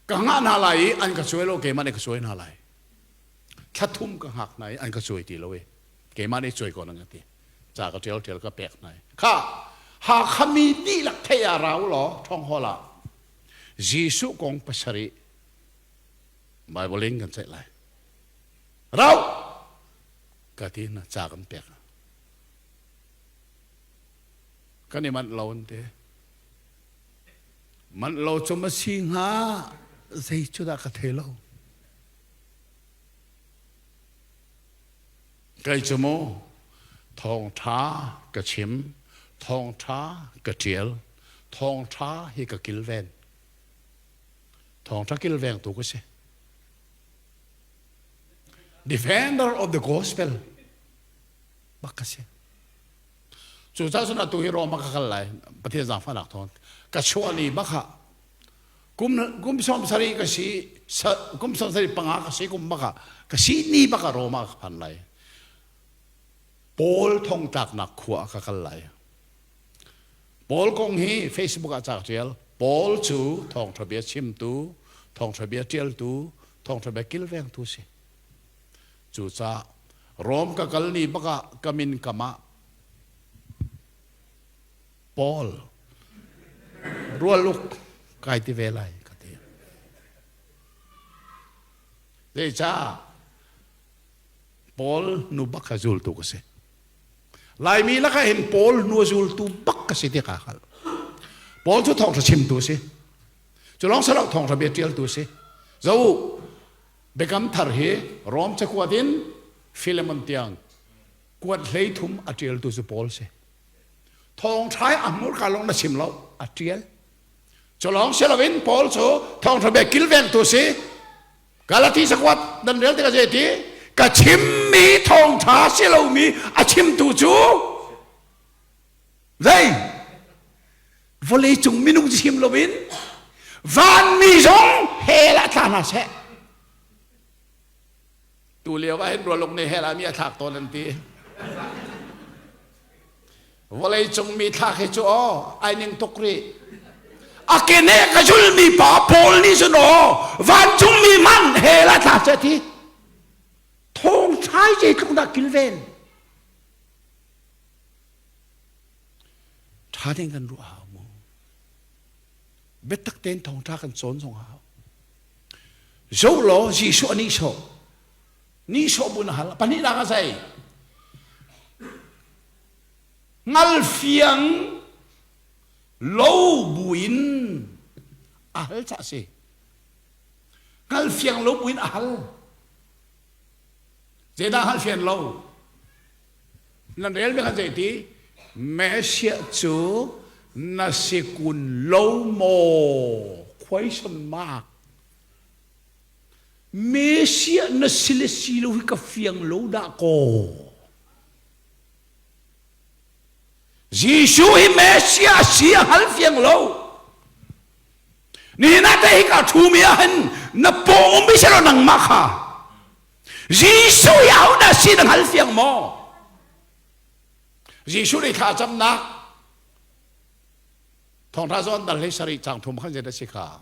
ka ngah hna lai i an ka cuai lo keimah nih ka cuai hna lai thla thum ka hngak hna i an ka cuai ti lo i keimah nih cuai ko nan ka ti ca ka ṭial ṭial ka pek hna i kha Hakha mi dihlak thei ah ra u law ṭhawng hall ah Jesuh kong pasarih Bible in kan ceih lai. Rau! Ka ti na ca kan pek. Kan i manh lo an ti. Manh lo cu ma si hnga zei cu dah ka thei lo. Kei cu mu thawngṭha ka chim, thawngṭha ka ṭial, thawngṭha hi ka kilven. Thawngṭha kilvengtu ka si. Defender of the gospel bak ka si. Cucaah cun atu hi Rome ah ka kal lai. Pathian zaangfahnak thawng ka chuah ni bak ah kum kum 70 ka si kum 75 ka si kum bak ah ka si ni bak ah Rome ah ka phan lai. Paul thongtlaknak khua ah ka kal lai. Paul kong hi Facebook ah ca ka ṭial. Paul cu thawngṭha bia chimtu, thawngṭha bia ṭialtu, thawngṭha bia kilvengtu si. Cucaah Rom ka kal ni bak ah ka min kam ah Paul rualuk kai ti ve lai ka ti. Zeicah Paul nu bak kha zultu ka si. Laimi lakah hin Paul hnu a zultu bak ka si ti kaa hngalh. Paul cu thawngṭha chimtu a si. Cu lawng si lo thawngṭha bia ṭialtu a si. Zo Biakam thar hi Rom cakuat in Philemon tiang kuat 13 a ṭialtu cu Paul si. Thawngṭha a hmurka lawng na chim lo, a ṭial. Cu lawng si loin Paul cu thawngṭha bia kilvengtu a si. Galati cakuat nan rel tikah zei ti? Ka chimmi thawngṭha si lomi a chimtu cu zei? Vawlei cung minung chim loin vanmi zong hell ah tla hna seh. Tu lio ah hin rualuk nih hell ah mi a thlak tawn an ti. Vawlei cung mi thlak hi cu aw ai ning tuk rih. A kene ka zulmi pa Paul nih cun aw vancung mi man he la thla che ti. Thawng thai zeitluk dah kilven. Tha tein kan ruah hau mu. Biatak tein thawngtha kan cawn zong hau. Zo law Jesuh a nihsawh. Nihsawh bu na hal. Pahnihnak a zei? Ngalfiang lo buin a hal cah si. Ngalfiang lo buin a hal. Zeidah hngalfian lo? Nan rel mi kha zei ti? Messiah cu na si kun lo maw? Question mark. Messiah na si le si lo hi ka fiang lo dah kaw. Jesuh hi Messiah a si a hngal fiang lo. Nihin ah teh hika ṭhumi ah hin na paw um bi selaw nangmah kha Jesuh hi ahodah si na hngal fiang maw? Jesuh nih thla camnak thawngṭha zawn dal hlei sarih cang thum khan zeidah si kha?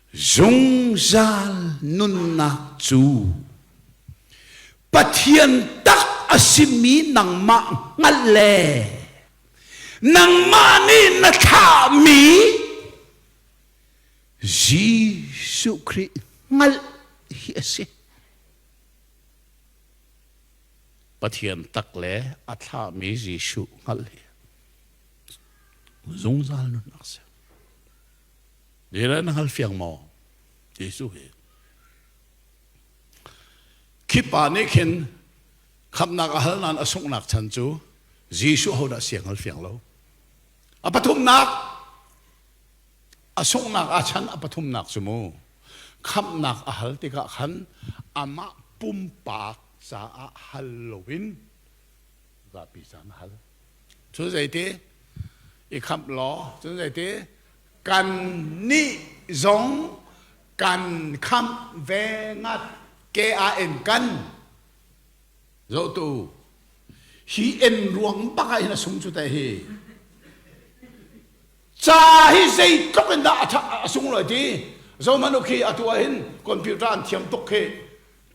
Zungzal nunnak cu Pathian tak a simi nangmah hngalh le nangmah nih na thlahmi Jesuh Khrih hngalh hi a si. Pathian tak le a thlahmi Jesuh hngalh hi zungzal nunnak a si. Zeidah na hngal fiang maw? Jesuh hi. Khi pa nih khin khamhnak a hal nain a sunghnak chan cu Jesuh hodah si a hngal fiang lo. A pathumnak a sunghnak a chan a pathumnak cu mu khamhnak a hal tikah khan amah pumpak caah hal loin zapi caan a hal. Cu zeiti i khamh law cun zeiti kan nih zong kan khamh ve ngat. K-A-N kan. Zohtu. Hi en ruang bak ah hin a sung cu te hi. Ca hi zeitluk in dah a sunglawi ti. Zohmanh u khi atu ah hin computer an thiam tuk khi.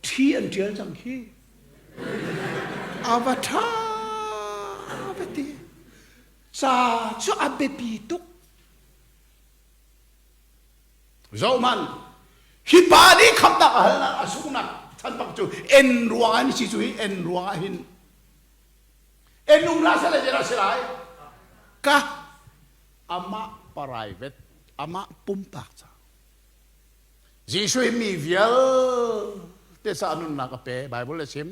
Thi an ṭial cang khi. A va ṭha va ti. Ca cu a biapi tuk. Zohmanh, hi pa nih khamhnak a halnak a sunghnak chan bak cu en ruangah hin si cu hi en ruangah hin en um hlah seh zeidah si lai ka amah private amah pumpak ca Jesuh hi mi vialte sa nunnak a pe Bible le chim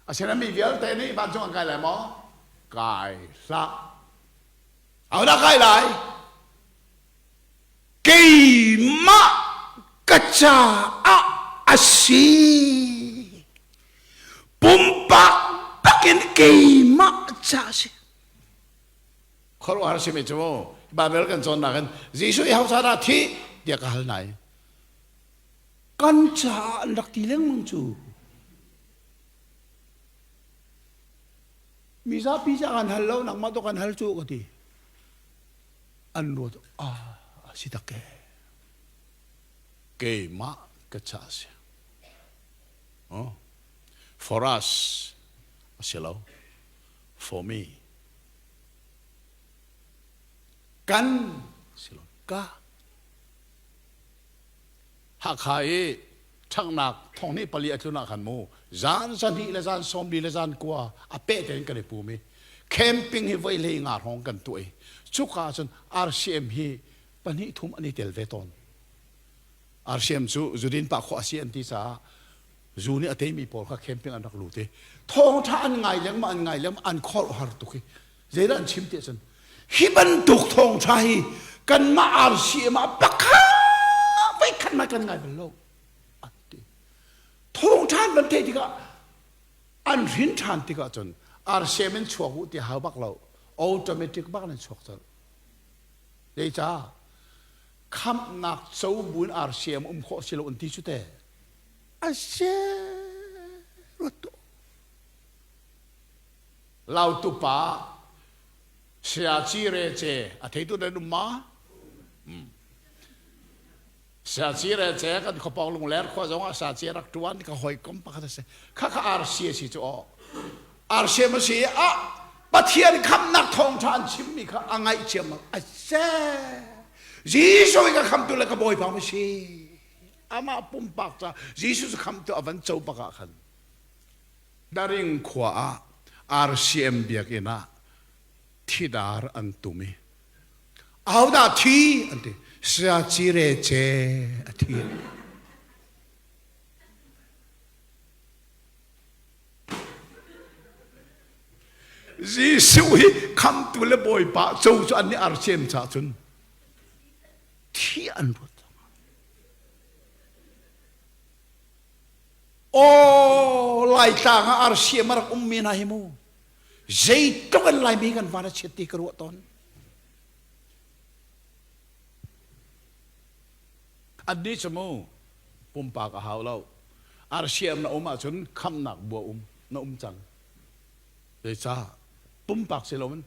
asinain mi vialte nih vancung an kai lai maw kai hlah ahodah kai lai Keimah ka caah a si. Pumpak bakin keimah ca a si. Khuaruahhar simi cu Bible kan cawnnak in Jesuh i hausa dah thi tiah ka hal nai. Kan caah an rak ti lengmang cu. Mizapi ca kan hal lo nangmah to kan hal cu ka ti. An ruat ah a si tak e. Keimah ka ca a si. Oh. For us a si lo. For me. Kan si lo. Ka. Hakha i ṭhanghnak thonghnih pali a tlun ah khan mu zan zahnih le zan sawmli le zan kua a peh tein kan i pum i camping hi voi hlei nga hrawng kan tuah i cuka ahcun RCM hi pahnih thum an i tel ve tawn. RCM cu zudin pah khawh a si an ti caah zu nih a teimi pawl kha camping an rak lut i thawngṭha an ngai lengmang an ngai lengmang an khuaruahhar tuk i zeidah an chim ti ahcun hi bantuk thawngṭha hi kanmah RCM ah pakhat voikhat hmanh kan ngai bal lo an ti. Thawngṭha an van theih tikah an hrin ṭhan tikah cun RCM in chuak u ti hau bak lo automatic bak in chuak colh. Zeicah khamhnak co buin RCM um khawh si lo an ti cu te. A si ruat tuah. Lautu pa Saya Ci Re Ce a theitu nan um ma? Saya Ci Re Ce kan khuapawng Lungler khua zong ah Saya Ci rak tuan ka hawikom pakhat a si. Kha kha RC a si cu aw. RC ma si ah Pathian khamnak thawngṭha an chimmi kha a ngaih ciam a se. Jesuh ka khamtu le ka bawipa ma si. Amah pumpak ca Jesuh cu khamtu a van co bak ah khan Daring khua ah RCM biakinn ah thidar an tum i ahodah thi an ti saya Cire Ce a thi. Jesuh hi khamtu le Bawipa co cu an nih RCM caah cun thi an ruat. Aw Laitlang ah RCM a rak ummi hna hi mu zeitluk in Laimi kan van a chiat ti ka ruah tawn. Annih cu mu pumpak a hau lo. RCM na um ahcun khamnak bua um na um cang. Zeicah pumpak si loin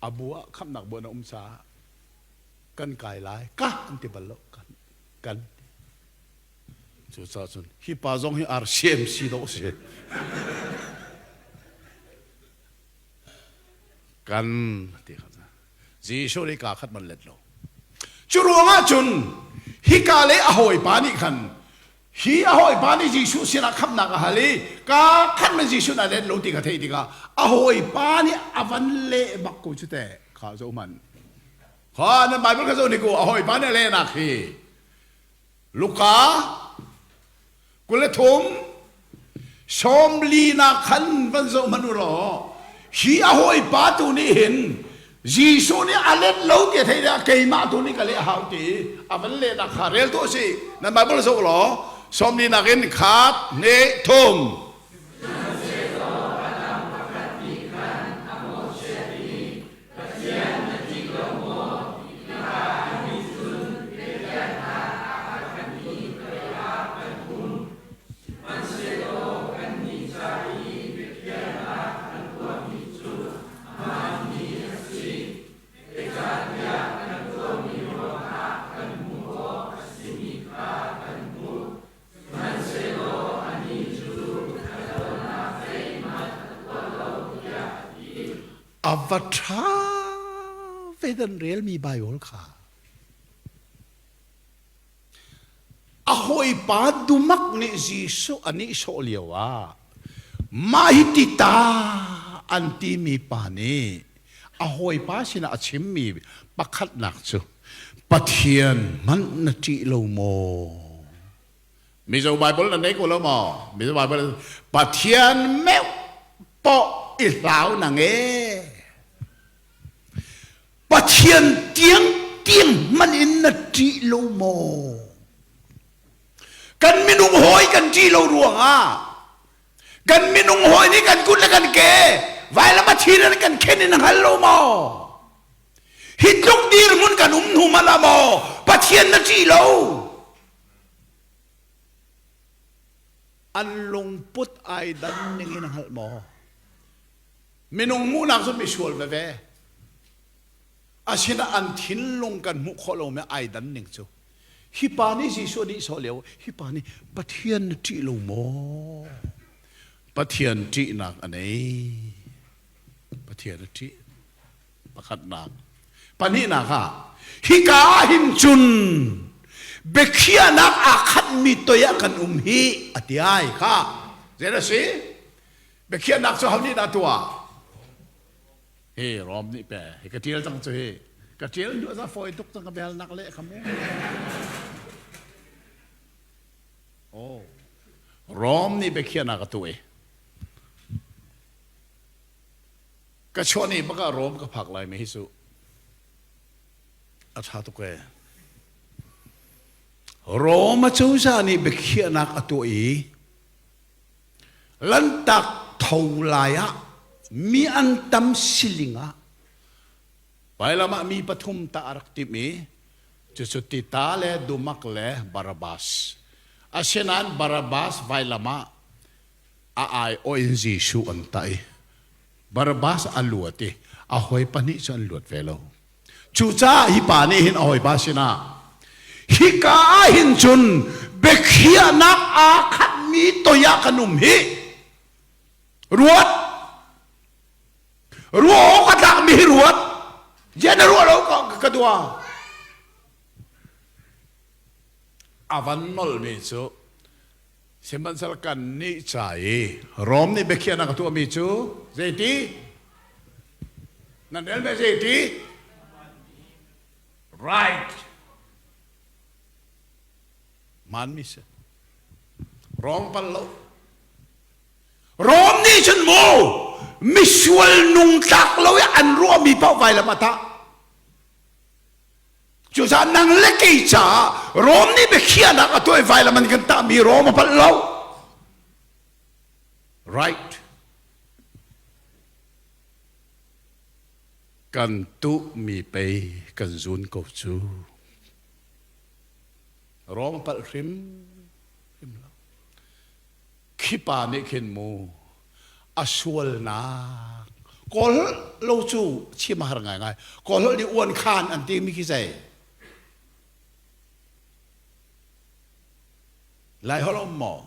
a bu ah khamnak bua na um caah kan kai lai ka an ti bal lo kan kan Cucaah cun hi pa zong hi RCMC dawh a si. Kan ti kha Jesuh nih kaa khat man let lo. Cu ruangah cun hika le a hawipa nih khan hi a hawipa nih Jesuh sinah khamnak a hal i kaa khat man Jesuh na let lo ti kha theih tikah a hawipa nih a van leh bak ko cu teh kha zo man. Kha nan Bible kha zo ni ko a hawipa nih a lehnak hi Luka 23 sawmli nak khan van zoh hmanh u law hi a hawipa tu nih hin Jesuh nih a let lo ti a theih ah keimah tu nih ka leh a hau ti a van lehnak kha rel tuah sih nan Bible zoh law 40 nak in khat hne thum. Sihmanhsehlaw a dang pakhat nih khan a mawhchiat i, Pathian na ṭih lo maw? Hika anih cun biakhiahnak aa khatmi pei ah kan um. A va ṭha ve dan relmi Baibal kha. A hawipa dumak nih Jesuh a nihsawh lio ah mah hi ti ta an timi pa nih a hawipa sinah a chimmi pakhatnak cu Pathian hmanh na ṭih lo maw? Mizo Bible na nei ko lo maw? Mizo Bible Pathian meuh pawh i hlau na nge. Pathian tiang tiang hmanh in na ṭih lo maw? Kan minung hawi kan ṭih lo ruangah kan minung hawi nih kan kut le kan ke vailam a thi in kan khen in hngal lo maw? Hi tluk dirhmun kan um hnu hmanh ah maw Pathian na ṭih lo? An lungput ai dan ning in hngalh maw? Minung hmuhnak cu misual veve. Asinain an thinlung kan hmuh khawh lomi ai dan ning cu. Hi pa nih Jesuh nih sawh lio, hi pa nih Pathian na ṭih lo maw? Pathian ṭihnak a nei. Pathian a ṭih. Pakhatnak. Pahnihnak ah, hika ah hin cun biakhiahnak aa khatmi toi ah kan um hi a ti ai kha. Zei a si? Biakhiahnak cu ho nih dah tuah? Hi Rom nih pe. Hi ka ṭial cang cu hi. Ka ṭial hnu za fawi tuk cang ka biahalnak leh kha mu. Oh. Rom nih biakhiahnak a tuah i ka chuah ni bak ah Rom ka phak lai mi hi cu a ṭha tuk ee. Rom acozah nih biakhiahnak a tuah i Lanhtak tho lai ah mi an tam siling ah vailam ah mi pathum ta a rak timh i cucu Tita le Dumak le Barabbas. Asinain Barabbas vailam ah a aiawh in Jesuh an tah i Barabbas a luat i a hawi pahnih cu an luat ve lo. Cucaah hi pa nih hin a hawipa sinah hika ah hin cun biakhiahnak aa khatmi toi ah kan um hi ruat ruah awk a tlakmi hi ruat ziah na ruah lo ka, ka dua a van nolmi cu Sihmanhsehlaw kannih ca i Rom nih biakhiahnak a tuahmi cu zeiti? Nan rel ve zeiti? Right. Hmaanmi si. Rom pal lo. Rom nih cun mu misual nung tlak lo i an ruahmi paoh vailam a tah. Cucaah nang le kei caah Rom nih biakhiahnak a tuah i vailam an kan tahmi Rom a palh lo. Right. Kan tuhmi pei kan zun ko cu. Rom a palh hrim hrim lo. Khi pa nih khin mu a sualnak kawl lo cu chim a har ngaingai kawl nih uan khan an timi khi zei lai holh um maw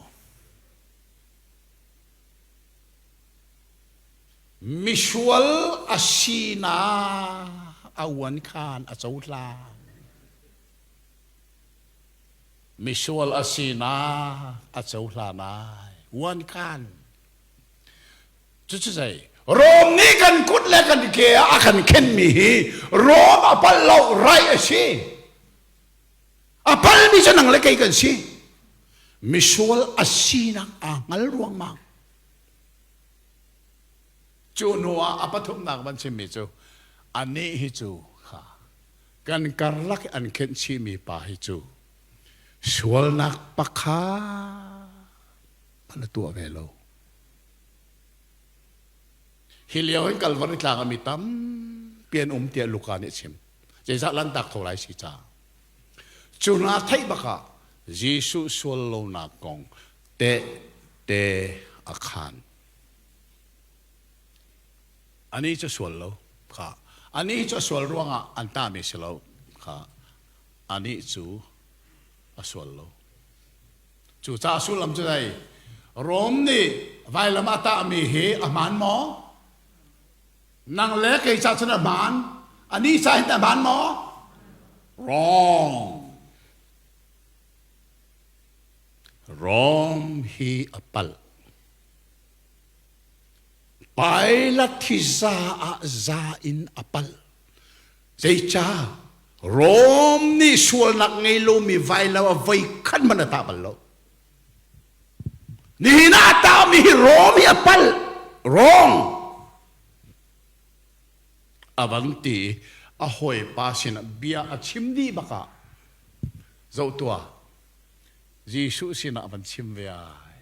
misual a sinak a uan khan a cohlan Misual a sinak a cohlan ai. Uan khan. Cucu zei? Rom nih kan kut le kan ke ah a kan khenmi hi Rom a palh lo right a si. A palmi cu nang le kei kan si. Misual a sinak aa hngal ruangmang. Cu hnu ah a pathumnak van chimmi cu anih hi cu kha kan karlak i an khenh chihmi pa hi cu sualnak pakhat an tuah ve lo. Hi lio hin Kalvari tlang ah mi tampi an um tiah Luka nih a chim. Zeizah lantak tho lai si ca. Cu hna theih bak ah Jesuh sual lonak kong tehte a khan. Anih cu sual lo kha. Anih cu a sual ruangah an tami si lo kha. Anih cu a sual lo. Cucaah sullam cu zei? Rom nih vailam a tahmi hi a hmaan maw? Nang le kei ca cun a hmaan. Anih ca hin a hmaan maw? Wrong. Rom hi a palh. Pilate hi za ah za in a palh. Zeicah? Rom nih sualnak ngei lomi vailam a voi khat hmanh a tah bal lo. Nihin ah a tahmi hi Rom hi a palh. Wrong. A van ti i a hawipa sinah bia a chim dih bak ah zoh tuah Jesuh sinah a van chim ve ai.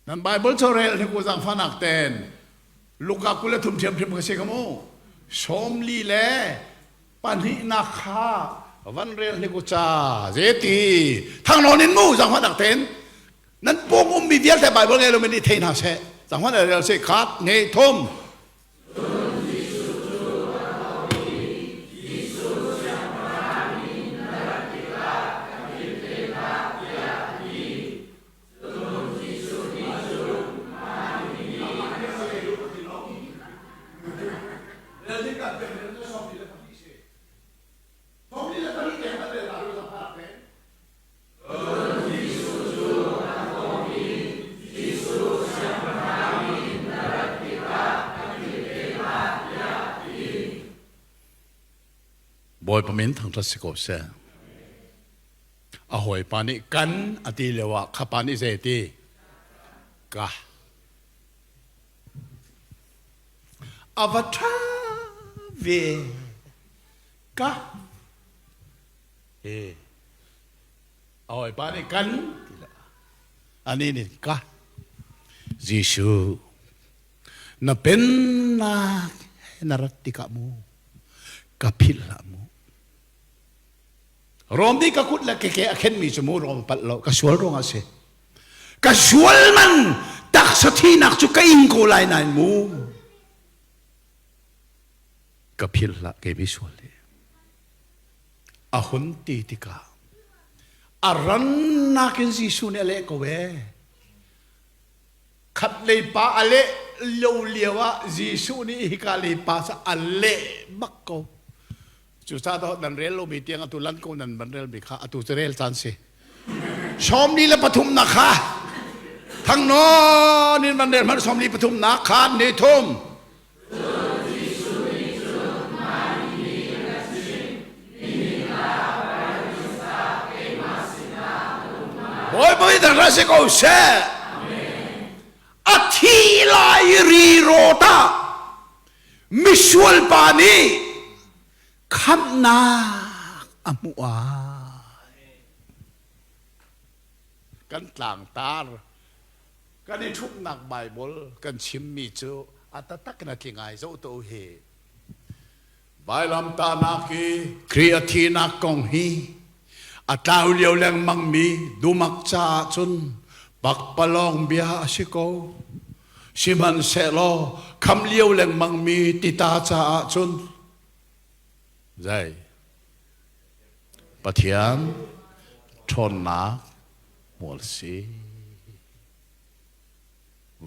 Nan Bible cu rel hnik u zaangfahnak ten Luka 23 ṭhiamṭhiam ka si ka mu. 42 kha van rel hnik u ca zeti thangnawn in mu zaangfahnak ten nan pawng ummi vialte Bible ngei lomi nih thei hna seh zaangfahnak rel seh khat ngei thum Bawipa min thangṭhat si ko seh. A hawipa nih kan a ti lio ah kha pa nih zei ti? Ka. A va ṭha ve. Ka. He. A hawipa nih kan ti lo. Anih nih ka. Jesuh na pennak na rat tikah mu ka philh hlah mu. Rom nih ka kut le ke ke a khenmi cu mu rom palh lo ka sual ruangah a si. Ka sual man taksa thinak cu ka ing ko lai nain mu. Ka philh hlah kei mi sual hi. A hun ti tikah a rannak in Jesuh nih a leh ko ee. Khat lei pa a leh lio lio ah Jesuh nih hika lei pa cu a leh bak ko. Cucaah dah nan rel lomi tiang atu lan ko nan van relmi kha atu cu rel caan si. 43 nak kha thangnawn in van rel hmanh 43 nak kha ni thum. Bawipa nih rak si ko seh. A thi lai ri rawt ah misual pa nih khamhnak a hmuh ai. Kan tlangtar kan i ṭhumhnak Baibal kan chimmi cu a taktak in a tling ai zoh to hi. Vailamtahnak i Khrih a thihnak kong hi a tlau lio lengmangmi dumak caah cun pakpalawng bia a si ko. Sihmanhsehlaw kham lio lengmangmi tita caah cun zei Pathian ṭhawnnak hmual si.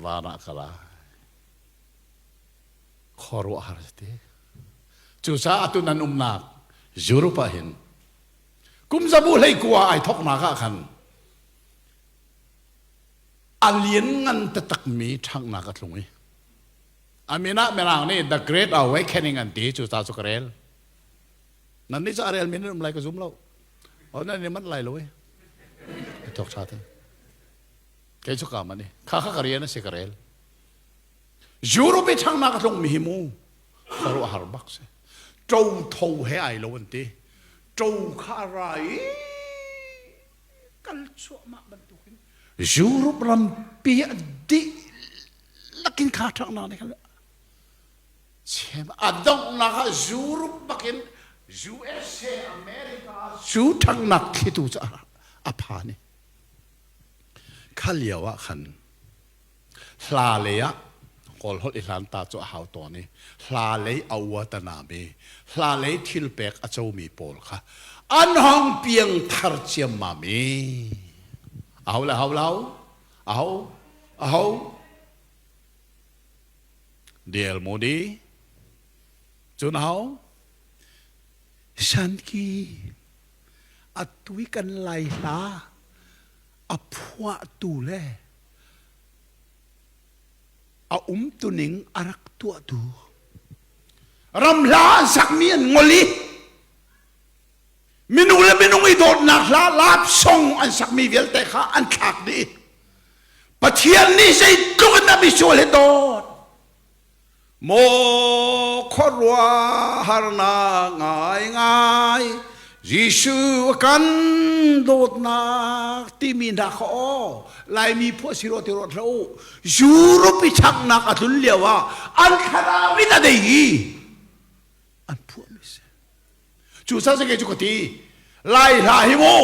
Van ah ka lai. Khuaruahhar si ti. Cucaah atu nan umnak Europe ah hin kum zabu hlei kua ai thoknak ah khan a lianngan taktakmi ṭhanghnak a tlung i a min ah Mirang nih The Great Awakening an ti cu ca cu ka rel. Nan nih cu a rel min um lai ka zum lo. O nan i manh lai lo i. Thok ṭha te. Kei cu ka man i kha kha ka rian a si ka rel. Europe i ṭhanghnak a tlungmi hi mu khuaruahhar bak si. Ṭo tho he ai lo an ti. Ṭo kha a ra i kal cuahmah bantukin Europe rampi a dihlak in kha ṭhanghnak nih khan chem a donghnak ah Europe bakin USA America cu ṭhanghnak thlitu cu a phan i kha lio ah khan Hla lei ah Kawl holh i hlan ta cu a hau tawn i hla lei a uatanami, hla lei thil pek a comi pawl kha an hong piang thar ciammam i aho le aho lo aho aho. D.L. Moody. Cun ho? Shanki atu i kan Lai hla a phuahtu le a umtuning a rak tuahtu ram hla an sakmi an ngol i minung le minung i dawtnak hla lap song an sakmi vialte kha an thlak dih. Pathian nih zeitluk in a misual hi dawt maw khuaruahharnak ngaingai Jesuh a kan dawtnak timi hna kha aw Laimi phuah si rua ti ruat hlah u. Europe i chaknak a tlun lio ah an thlarau in a dei i an phuahmi si. Cu sa kei cu ka ti Lai hla hi mu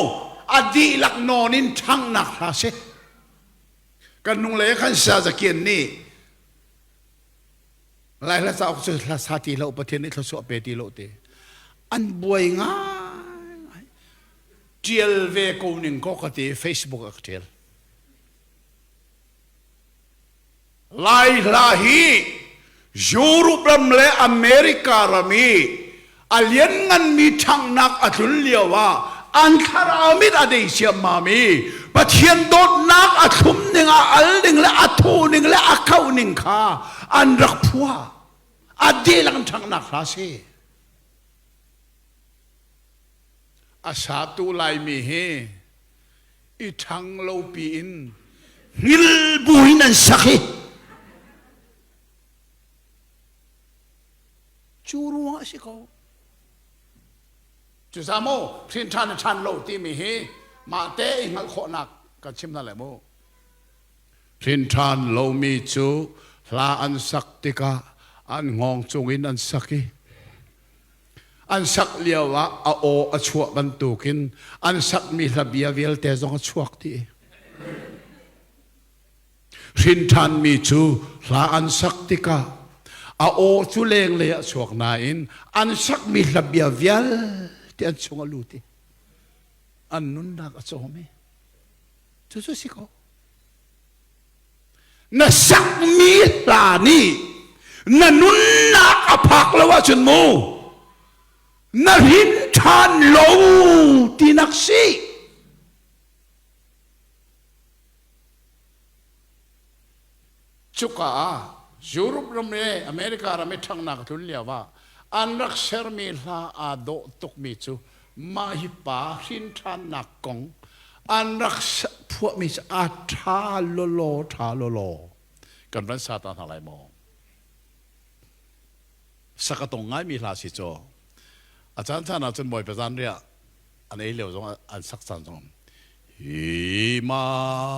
a dihlak nawn in ṭhanghnak hla si. Kan nung le kan sa zakian nih Lai hla cauk cu hla sa ti lo Pathian nih thluachuah pe ti lo ti an buai ngai ṭial ve ko ning ko ka ti Facebook ah ka ṭial. Lai hla hi Europe ram le America ram i a liannganmi ṭhanghnak a tlun lio ah an thlarau mit a dei ciammam i Pathian dawtnak a thlum ning a al ning le a thu ning le a kauh ning kha an rak phuah. A dihlak in ṭhanghnak hla si. A satu Laimi hi i ṭhang lo piin hngil buin an sak i cu ruangah a si ko. Cucaah maw hrin ṭhan le ṭhan lo timi hi mah te i hngalh khawhnak kan chim hna lai mu. Hrin ṭhan lomi cu hla an sak tikah an hngawng cungin an sak i an sak lio ah a aw a chuah bantukin an sakmi hla bia vialte zong a chuak dih. Hrinṭhanmi cu hla an sak tikah a aw cu lenglei ah chuak nain an sakmi hlabia vialte an chung a lut i an nunnak a cawm i cucu si ko. Na sakmi hla nih na nunnak a phak lo ahcun mu na hrin ṭhan lo tinak si. Cuka ah Europe ram le America ram i ṭhanghnak a tlun lio ah an rak sermi hla aa dawh tukmi cu mah hi pa hrinṭhannak kong an rak phuahmi cu a ṭha lawlaw ṭha lawlaw kan van sa ta hna lai maw? Sak a tong ngaimi hla si caw. A caan caan ah cun Bawipa zanriah an ei lio zong an sak caan zong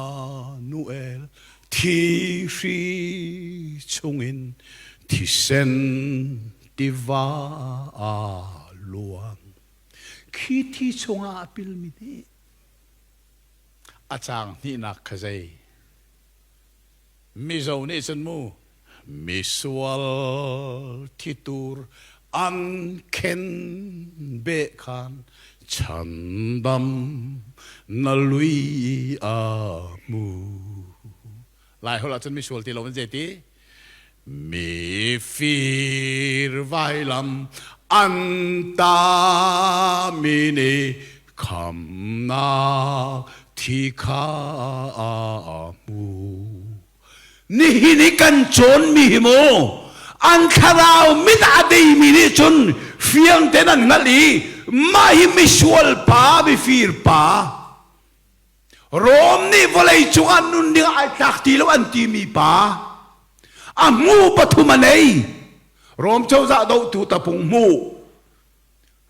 Immanuel thihri chungin thisen tiva a luang khi thi chungah a pilmi nih a caang hnihnak kha zei Mizo nih cun mu misual thitur an khen beh khan chandam na lui a mu Lai holh ahcun misual ti lo an zei ti mifir vailam an tami nih khamnak thi kha a hmu Nihin i kan cawnmi hi mu an thlarau mit a deimi nih cun fiang tein an hngalh i mah hi misual pa mifir pa Rom nih vawlei cungah nun ding ai tlak ti lo an timi pa a hmu pathum a nei. Rom cozah dohtu tapung hmu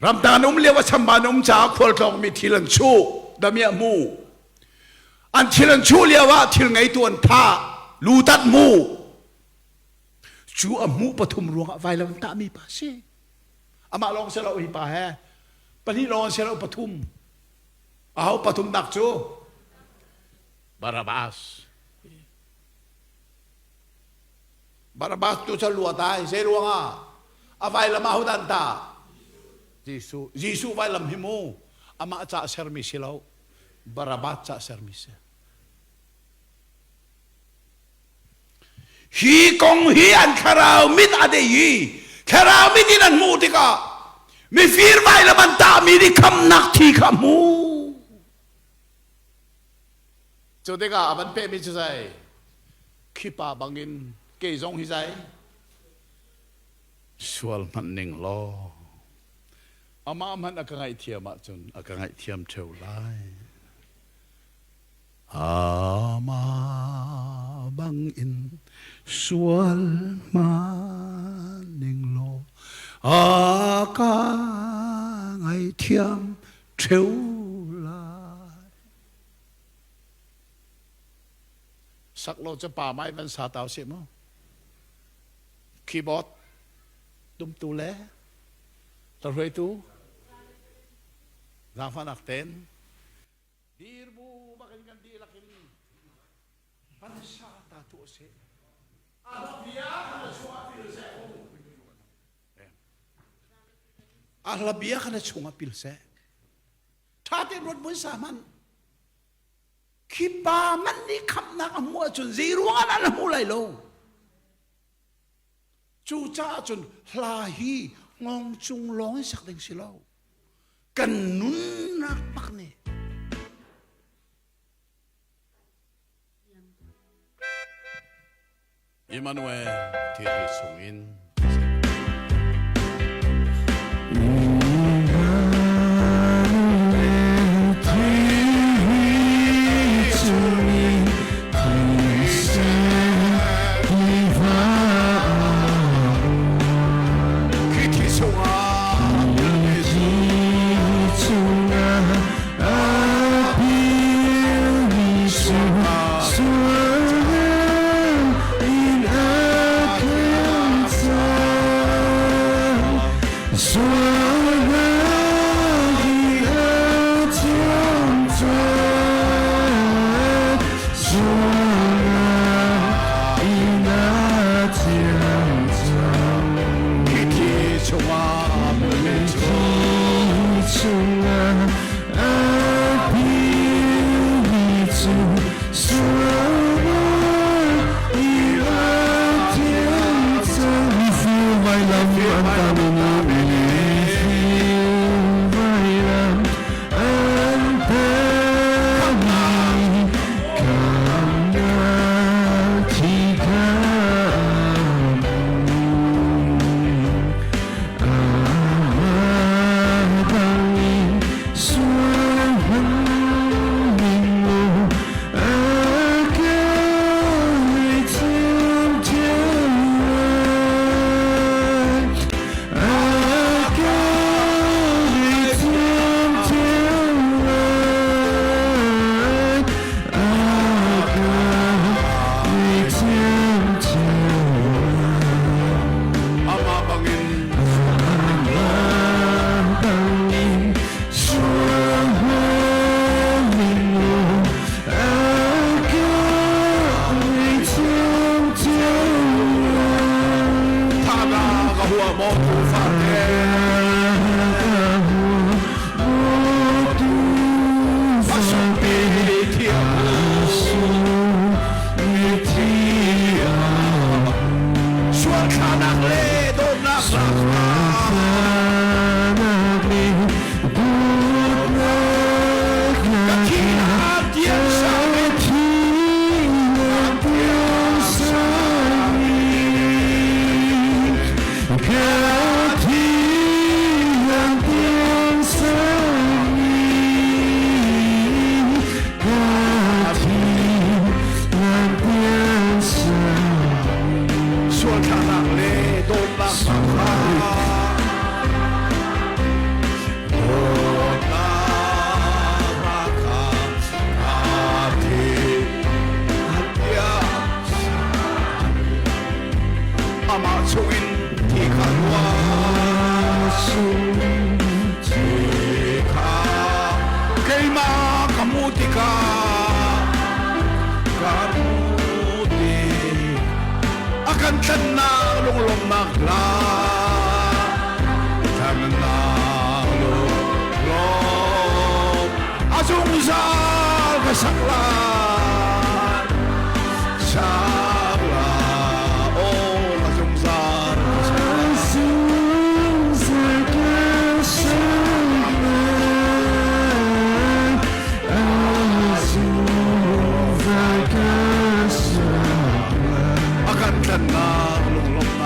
ramtang an um lio a chambau um caah khualtlawngmi thil an chuh damiah hmu an thil an chuh lio ah thil ngeitu an thah lutat hmu Cu a hmuh pathum ruangah vailam an tahmi pa si. Amah lawng si lo hi pa he pahnih lawng si lo pathum aho pathum nak cu Barabbas Barabbas tu cu luat ai zei ruangah a vailam ah hodah an tah Jesuh Jesuh vailam hi mu amah ca sermi si lo Barabbas ca sermi si. Hi kong hi an thlarau mit a dei i thlarau mit in an hmuh tikah mifir vailam an tahmi nih khamnak thi kha a hmu. Cu tikah a van pehmi cu zei? Khi pa bangin kei zong hi zei? Sual hmanh ning law amah hmanh a ka ngaihthiam ahcun a ka ngaihthiam ṭheo lai. Amah bangin sual hmanning law a ka ngaihthiam ṭheo lai. Sak lo cu pa mai van sa tau si mu. Keyboard tumtu le hruaitu zaangfahnak ten Dir bu bakin kan dihlak in van sa ta tu a si. A bia kha na chungah pil seh. A hla bia kha na chungah pil seh. Ṭha tein ruat bun sa hmanh. Khi pa man nih khamhnak a hmuh ahcun zei ruangah dah na hmu lai lo. Cucaah cun hla hi ngong cung lawng in sak ding si lo. Kan nunnak bak nih Emmanuel thilri chungin Khi chungah Khi chungah Amah bangin Thana ka hua maw tufa te Asumpi thiam Sual thlanak le dawtnak Ka thihnak tiang sang Sual thlanak le dawtnak kha Amah chungin thi kha ruah thi kha keimah ka hmuh tikah ka hmuh tik a kan tlannak lunglawmhnak hla tlannak lunglawm a zungzal ka sak lai sak lai.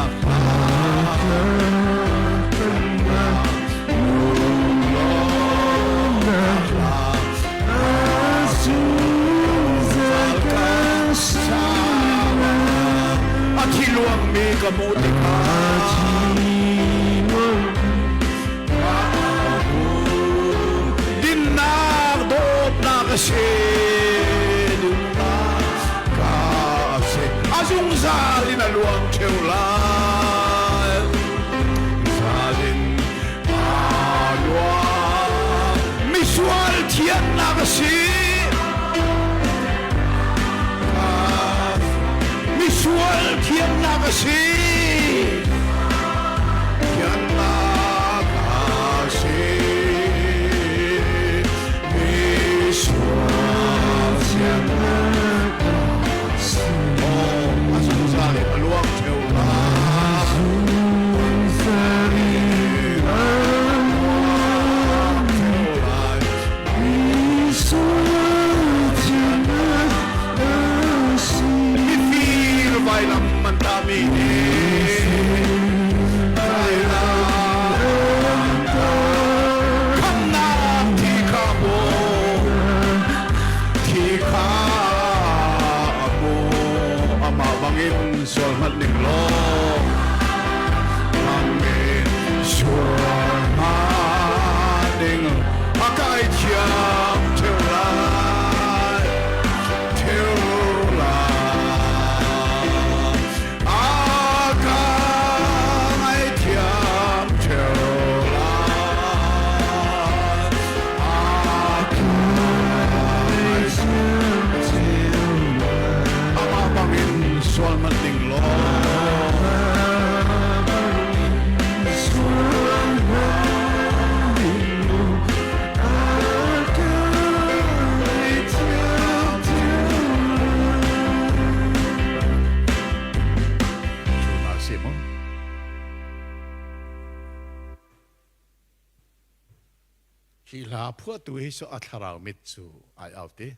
Lawmhnak hla Lawmhnak hla Zungzal ka sa A thi luangmi ka hmuh tikah Dinnak dawtnak a si Dinnak ka si A zungzal in a luang ṭheo lai Zungzal in a luang Misual thiannak a si Misual thiannak a si Thiannak a si Misual thiannak a si Oh, a zungzal in a luang ṭheo lai Zungzal in a luang ṭheo lai Mifir vailam an tami Khamnak thi kha maw thi kha maw amah bangin sual hmanh ning law Amen sual hmanh ning a kai thiam theu lai theu lai a ka ngai thiam theu lai a ka ngai thiam theu lai amah bangin sual man ding law Hi hla phuahtu hi cu a thlarau mit cu ai au ti.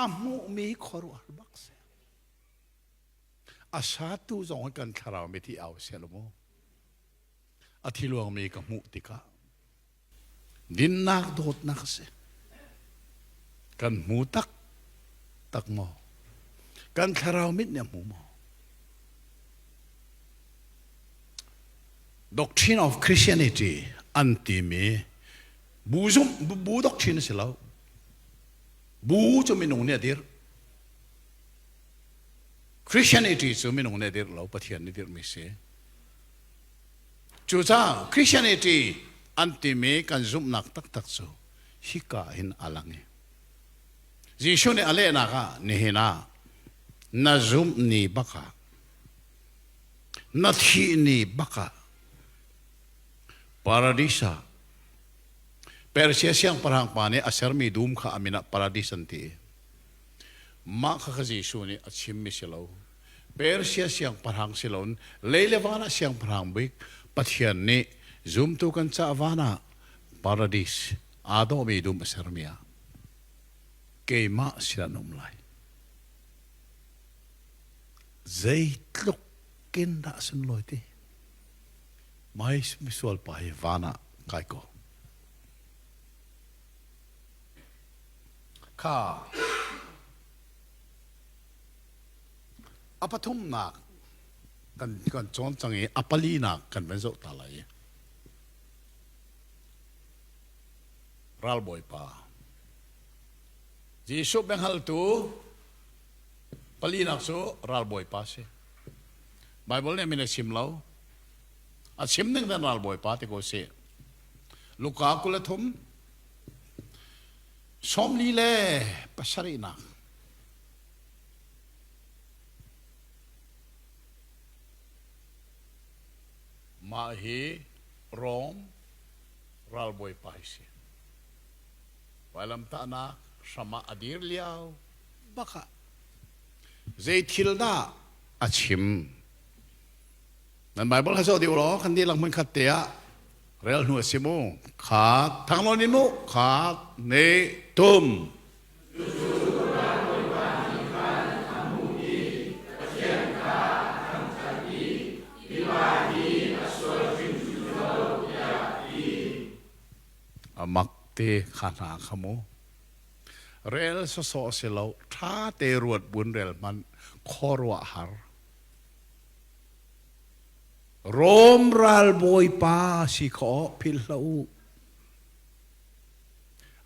A hmuhmi khuaruahhar bak si. A satu zong hi kan thlarau mit hi au seh law mu. A thi luangmi ka hmuh tikah dinnak dawtnak a si. Kan hmu tak tak maw? Kan thlarau mit nih a hmu maw? Doctrine of Christianity an timi bu zumh bu doctrine a si lo. Bu cu minung nih a dirh. Christianity cu minung nih a dirh lo, Pathian nih dirhmi si. Cucaah Christianity an timi kan zumhnak taktak cu hika hin a lang i Jesuh nih a lehnak ah nihin ah na zumh ni bak ah na thih ni bak ah paradis ah Persia siangpahrang pa nih a sermi dum kha a min ah paradis an ti. Mah kha kha Jesuh nih a chimmi si lo. Persia siangpahrang si loin lei le van ah siangpahrang bik Pathian nih zumtu kan cah van ah paradis aa dawhmi dum a sermi ah keimah sin an um lai. Zeitluk in dah sunlawi ti? Mai misual pa hi van ah kai ko. Kha a pathumnak kan kan cawn cang i a palinak kan van zoh ta lai. Ralbawipa Jesuh biahngaltu palinak cu ralbawipa si. Bible nih min a chim lo. A chim ning dan ralbawipa ti ko si. Luka 23 47nak. Mah hi Rom ralbawipa hi si. Vailamtahnak hram ah a dir lio bak ah zei thil dah a chim? Nan Bible kha zoh dih law kan dihlak hmun khat te ah rel hnu a si mu. Khat thanglawn in mu khat ne tum. Ti kha hna kha mu. Rel sawsawh si lo, ṭha te ruat buin rel hmanh khuaruah har. Rom ralbawipa si khawh philh hlah u.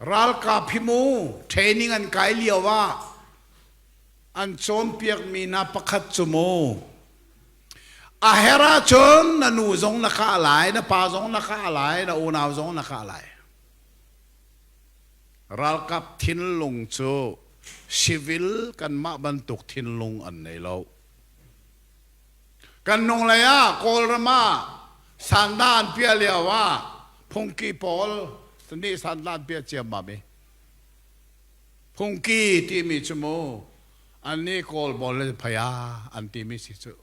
Ralkap hi mu training an kai lio ah an cawnpiakmi hna pakhat cu mu a herh ahcun na nu zong na kah lai, na pa zong na kah lai, na unau zong na kah lai. Ralkap thinlung cu civil kanmah bantuk thinlung an nei lo. Kan nung lei ah Kawlram ah sandah an piah lio ah phungki pawl nih sandah an piah ciammam i phungki timi cu mu annih Kawl pawl le phaya an timi si cu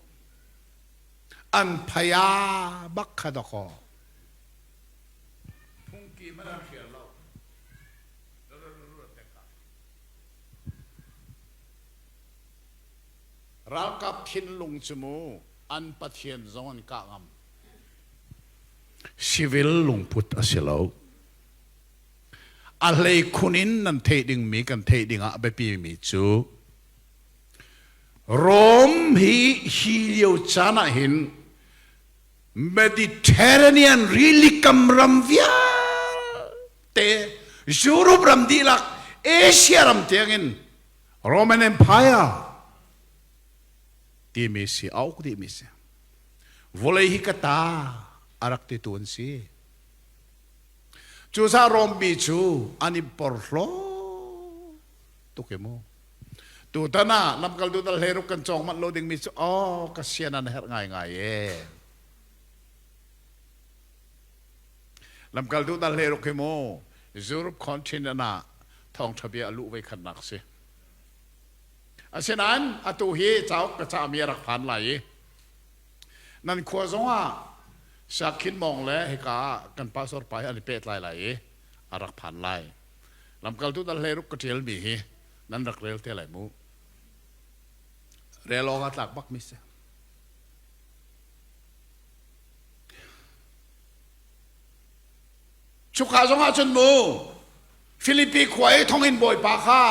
an phaya bak kha dakaw phungki man an hrial lo. Ralkap thinlung cu mu an pathian zong an kah ngam. Civil lungput a si lo. A hleikhun in nan theih dingmi kan theih dingah a biapimi cu Rome hi hi lio caan ah hin Mediterranean rilikam ram vialte Europe ram dihlak Asia ram tiangin Roman Empire timi si a uk dihmi si. Vawlei hi ka ta a rak titu an si. Cucaah Rom mi cu an i porhlaw tuk i mu. Tutan ah lamkaltu dal hleiruk kan cawng manh lo dingmi cu aw ka sian an herh ngaingai e. Lamkaltu dal hleiruk hi mu Europe continent ah thawngṭha bia a luh voi khatnak si. Asinain atu hi cauk ka cahmi a rak phan lai i nan khua zongah Sakhin Mawng le hika ah kan pastor pa hi an i pehtlai lai i a rak phan lai. Lamkaltu dal hleiruk ka ṭialmi hi nan rak rel te lai mu. Rel awk a tlak bakmi si. Cuka zongah cun mu Filipi khua i thonginn bawipa kha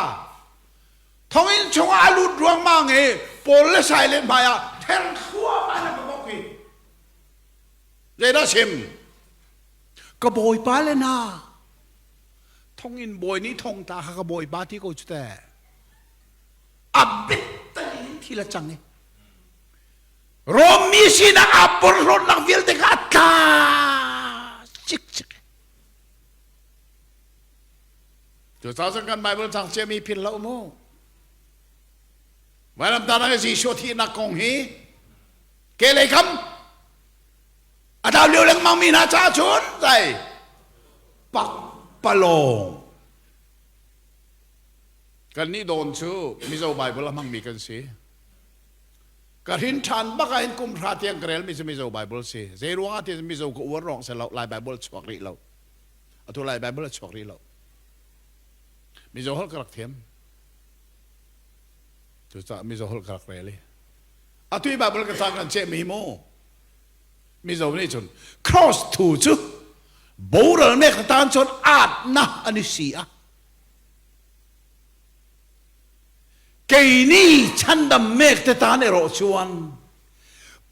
thonginn chungah a lut ruangmang i Paul le Silas hmaiah ther thluahmah in a bawk i zeidah chim Ka bawipa le na thonginn bawi nih thongtla kha ka bawipa ti ko cu teh a bit in thil a cang i Rom mi sinak aa porhlawtnak vialte kha a tla cikcek. Cucaah cun kan Bible cang ciami philh lo mu. Vailamtahnak i Jesuh thihnak kong hi ke lei kam a dau lio lengmang mi hna caah cun zai pakpalawng. Kan nih dawn cu Mizo Bible a hmangmi kan si. Ka hrin ṭhan bak ah hin kum hra tiang ka relmi cu Mizo Bible si. Zei ruangah ti Mizo ka uar ruang si lo, Lai Bible chuak rih lo. Atu Lai Bible a chuak rih lo. Mizo holh ka rak thiam. Cucaah Mizo holh ka rak rel i. Atu i Bible ka cang kan cehmi mu. Mizo nih cun cross thu cu boral mek tan cun atna an i si a. Keini chandam mek te tan erawh chuan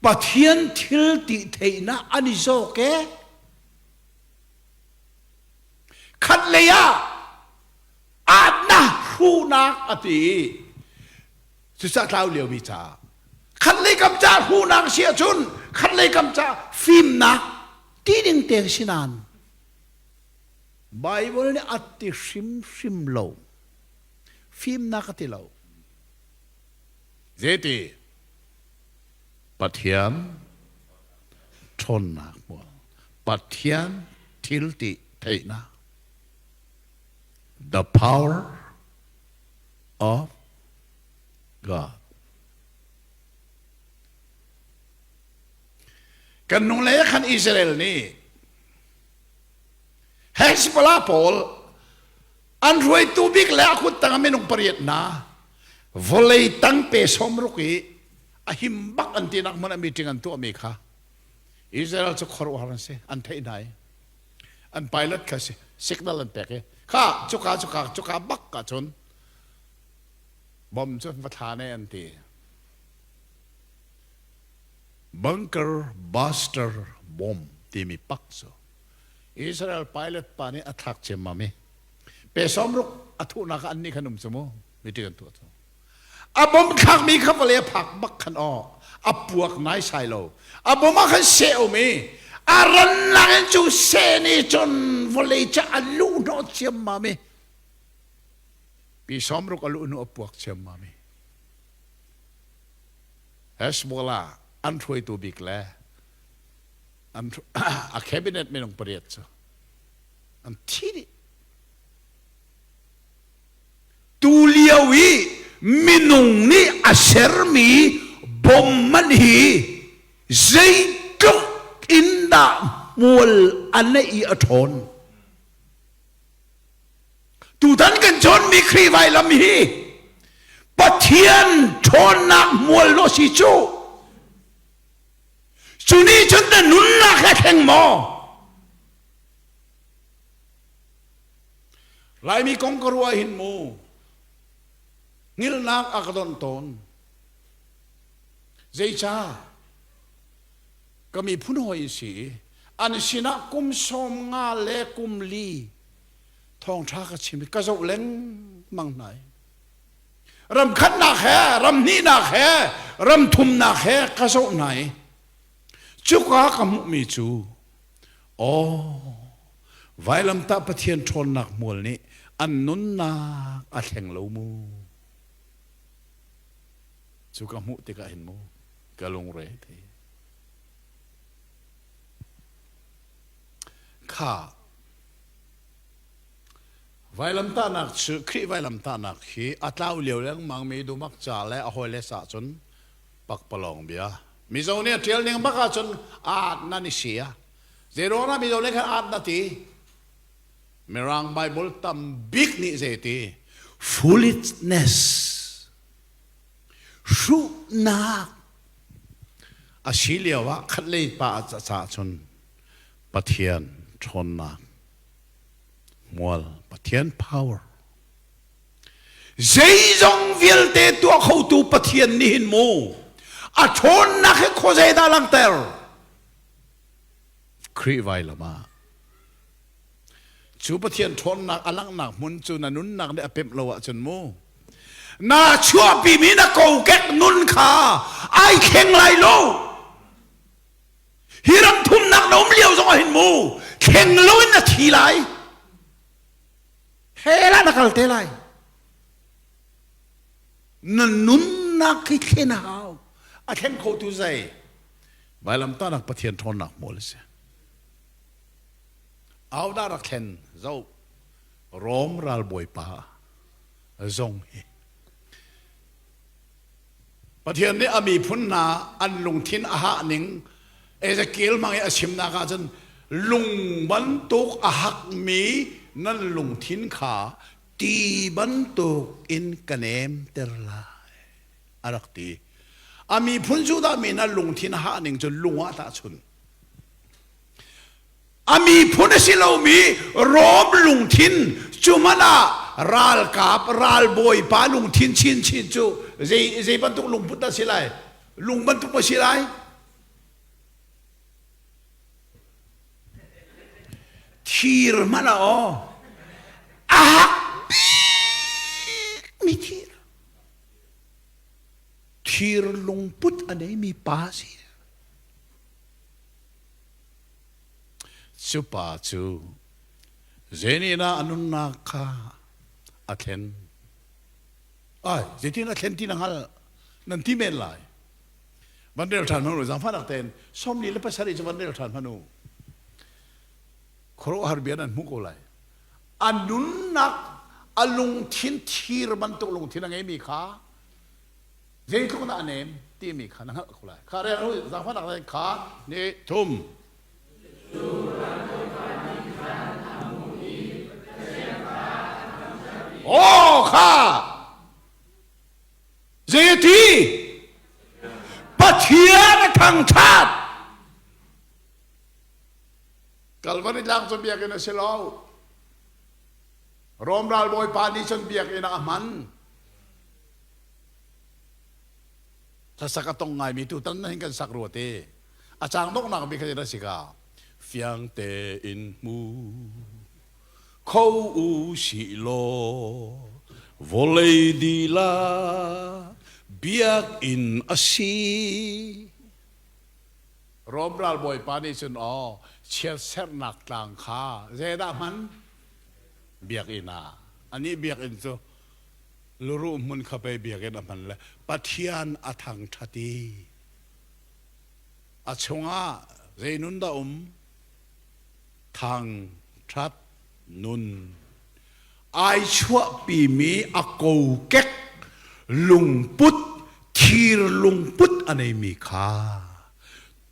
Pathian thil ti theihnak an i zawk e. Khat lei ah atna hruhnak a ti i cucaah tlau liomi caah khat lei kam ca hruhnak si ahcun khat lei kam ca fimnak ti ding te si nain Bible nih a ti hrimhrim lo. Fimnak a ti lo. Zeiti? Pathian ṭhawnnak hmual. Pathian thil ti theihnak. The power of God. Kan nung le khan Israel nih Hezbollah pawl an hruaitu bik le a kut tang minung pariat hna vawlei tang pe sawmruk i a him bak an tinak hmun ah meeting an tuahmi kha Israel cu khuaruahhar an si an theih hna i an pilot kha si. Signal an pek i kha cuka cuka cuka bak ah cun bom cu va thla ne an ti. Bunker buster bomb timi pak cu Israel pilot pa nih a thlak ciammam i pe sawmruk a thuhnak ah annih khan um cu mu meeting an tuah cu. A bom thlakmi kha vawlei a phak bak khan aw a puak naisai lo. A bom ah khan seh um i a rannak in cu seh nih cun vawlei cu a luh hnawh ciammam i pi sawmruk a luh hnu a puak ciammam i Hezbollah an hruaitu bik le an a cabinet minung pariat cu an thi dih. Tu lio i minung nih a sermi bom man hi zeitluk in dah hmual a neih i a ṭhawn. Tutan kan cawnmi Khrih vailam hi Pathian ṭhawnnak hmual lo si cu. Cu nih cun na nunnak he thleng maw? Laimi kong ka ruah hin mu hngilhnak a ka donh tawn. Zeicah? Ka miphun hawi si i an sinah kum 50 le kum li thawngṭha ka chim i ka zoh lengmang hna i ram khatnak he ram hnihnak he ram thumnak he ka zoh hna i cuka ka hmuhmi cu Aw, vailamtah Pathian ṭhawnnak hmual nih an nunnak a thleng lo mu. Cu ka hmuh tikah hin mu, ka lungre thei. Kha vailamtahnak cu Khrih vailamtahnak hi a tlau lio lengmang mi dumak ca le a hawile sa cun pakpalawng bia. Mizo nih a ṭial ning bak ahcun aat nan i si a. Zeiruang ah Mizo nih khan aat na ti? Mirang Bible tam bik nih zei ti? Foolishness. Hruhnak. A si lio ah khatlei pa ca cun Pathian ṭhawnnak hmual Pathian power Zeizong vialte tuah khotu Pathian nih hin mu a ṭhawnnak hi khuazei dah langhter? Khrih vailam ah cu Pathian ṭhawnnak a langhnak hmun cu na nunnak nih a pemh lo ahcun mu na chuahpimi na kokek nun kha ai thleng lai lo. Hi ram thumnak na um lio zong ah hin mu thleng loin na thi lai. Hell ah na kal te lai. Na nunnak hi thlen a hau. A thleng khotu zei? Vailamtahnak Pathian ṭhawnnak hmual a si. Ahodah rak thlen? Zoh. Rom ralbawipa zong hi. Pathian nih a miphun hna an lungthin a hah ning Ezekiel hmang i a chimnak ahcun lung bantuk a hakmi nan lungthin kha ti bantuk in ka nemter lai a rak ti. A miphun Judah mi hna lungthin a hah ning cu lung ah tahchun. A miphun a si lomi Rom lungthin cu hmanh ah ralkap ralbawipa lungthin chinchin cu zei zei bantuk lungput dah si lai? Lung bantuk maw si lai? Thir hmanh ah aw a hak bikmi thir thir lungput a neimi pa si. Cu pa cu zeinih dah a nunnak kha a thlen? Ai, zeitin a thlen ti na hngal nan ti men lai. Van rel ṭhan hmanh u, zaangfahnak tein 47 cu van rel ṭhan hmanh u. Khuaruahhar bia nan hmuh ko lai. A nunnak, a lungthin thir bantuk lungthin a ngeimi kha Zeitluk dah a nem timi kha na hngalh ko lai. Kha rel hu zaangfahnak tein kha ni thum. Aw kha zeiti Pathian a thangṭhat. Kalvari tlang cu biakinn a si lo. Rom ralbawipa nih cun biakinn ah a hman. Hlasak a tong ngaimi tutan na hin kan sak rua te. A cang donghnak bik kha a si ka. Fiang tein hmu kho u sih law vawlei dihlak biakinn a si. Rom ralbawipa nih cun aw chiatserhnak tlang kha zeidah hman? Biakinn ah. Anih biakinn cu luruh hmun kha pei biakinn a hman le Pathian a thangṭhat i a chungah zei nun dah um? Thangṭhat nun. Ai chuahpimi a kokek lungput thir lungput a neimi kha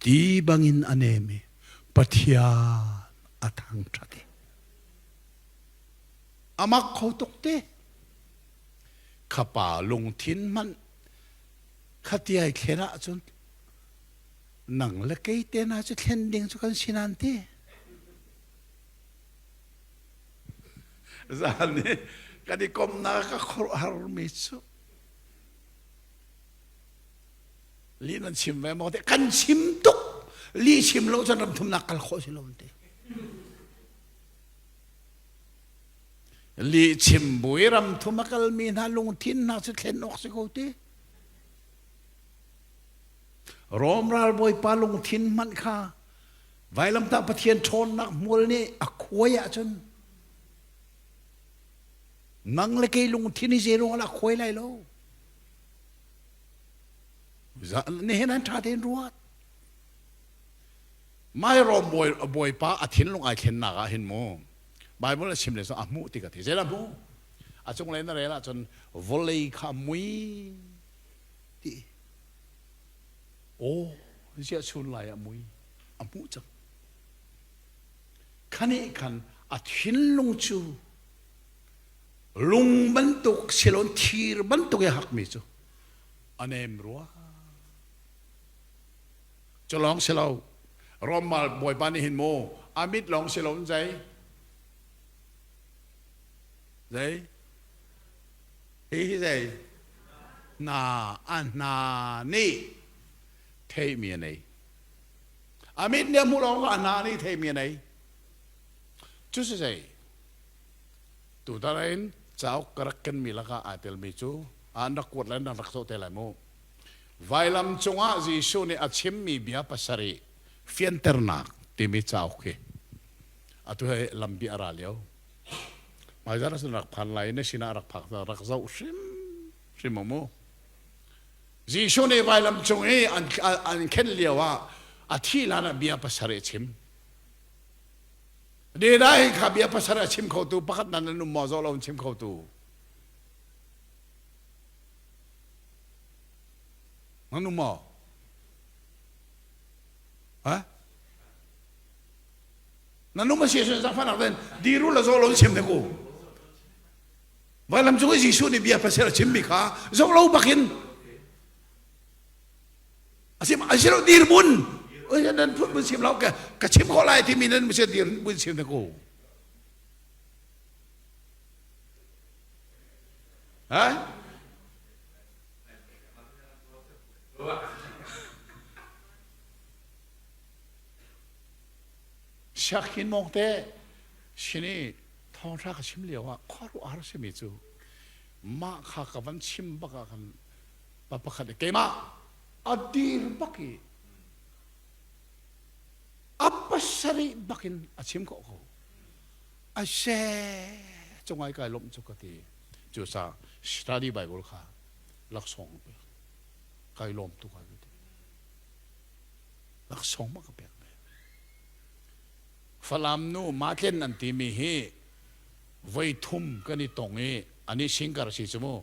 ti bangin a nem i Pathian a thangṭhat i a mak kho tuk te. Kha pa lungthin hmanh kha tiai thlen ahcun nang le kei te hna cu thlen ding cu kan si nan ti. Zan i kan i komnak ka khuaruahharmi cu li nan chim ve maw te kan chim tuk li chim lo cun ram thumnak kal khawh si lo te li chim bui ram thum a kalmi hna lungthin hna cu thlen awk si ko ti Rom ralbawipa lungthin hmanh kha Vailamtah Pathian ṭhawnnak hmual nih a khuai ahcun nang le kei lungthin hi zeiruang ah khuai lai lo. Nihin an ṭha tein ruat. Mai Rom bawipa a thinlung ai thlennak ah hin mu Bible a chim le a hmuh ti ka ti. Zeidah hmuh? A cunglei na rel ahcun vawlei kha mui ti. Aw, ziah chun lai ah mui a hmuh cang. Khanih khan a thinlung cu lung bantuk silon thir bantuk i hakmi cu a nem rua. Cu lawng si lo, Romal bawipa nih hin mu a mit lawng si lo zei zei Hi hi zei hna a hna nih theihmi a nei. A mit nih a hmuh lawng a hna nih theihmi a nei. Cu si zei tutan in cauk ka rak kenmi lakah aa telmi cu an rak kuat le an rak zoh te lai mu. Vailam cungah Jesuh nih a chimmi bia pasarih fianternak timi cauk hi atu hi lambi a ra lio. Hmaizarh ah rak phan lai na sinah rak phak rak zoh hrim hrim mu. Jesuh nih vailam cung i an an khen lio ah a thih hlan ah bia pasarih a chim. Deda hi kha bia pasarih a chim khotu pakhat nan an um maw zoh lo in chim khotu. Nan um maw? Ha? Na num a si ahcun zaangfahnak tein diru le zaw lo in chim hnik u. Vailam cung i Jesuh nih bia pasal a chimmi kha zoh lo bakin a sim a si lo dirmun nan phun mun sim lo ka ka chim khawh lai timi nan si dir mun chim hnik u. Ha? Siakhin mawng te sin i thawngṭha ka chim lio ah khuaruahhar a simi cu mah kha ka van chim bak ah khan pa pakhat nih keimah a dir bak i a pasarih bak in a chim khawh ko. A she cungai kai lawmh cu ka ti. Cucaah study Bible kha laksawng kai lawm tuk ai ka ti. Laksawng ma ka pek ve. Falam nu Matlen an timi hi voi thum kan i tong i ani singer si cu mu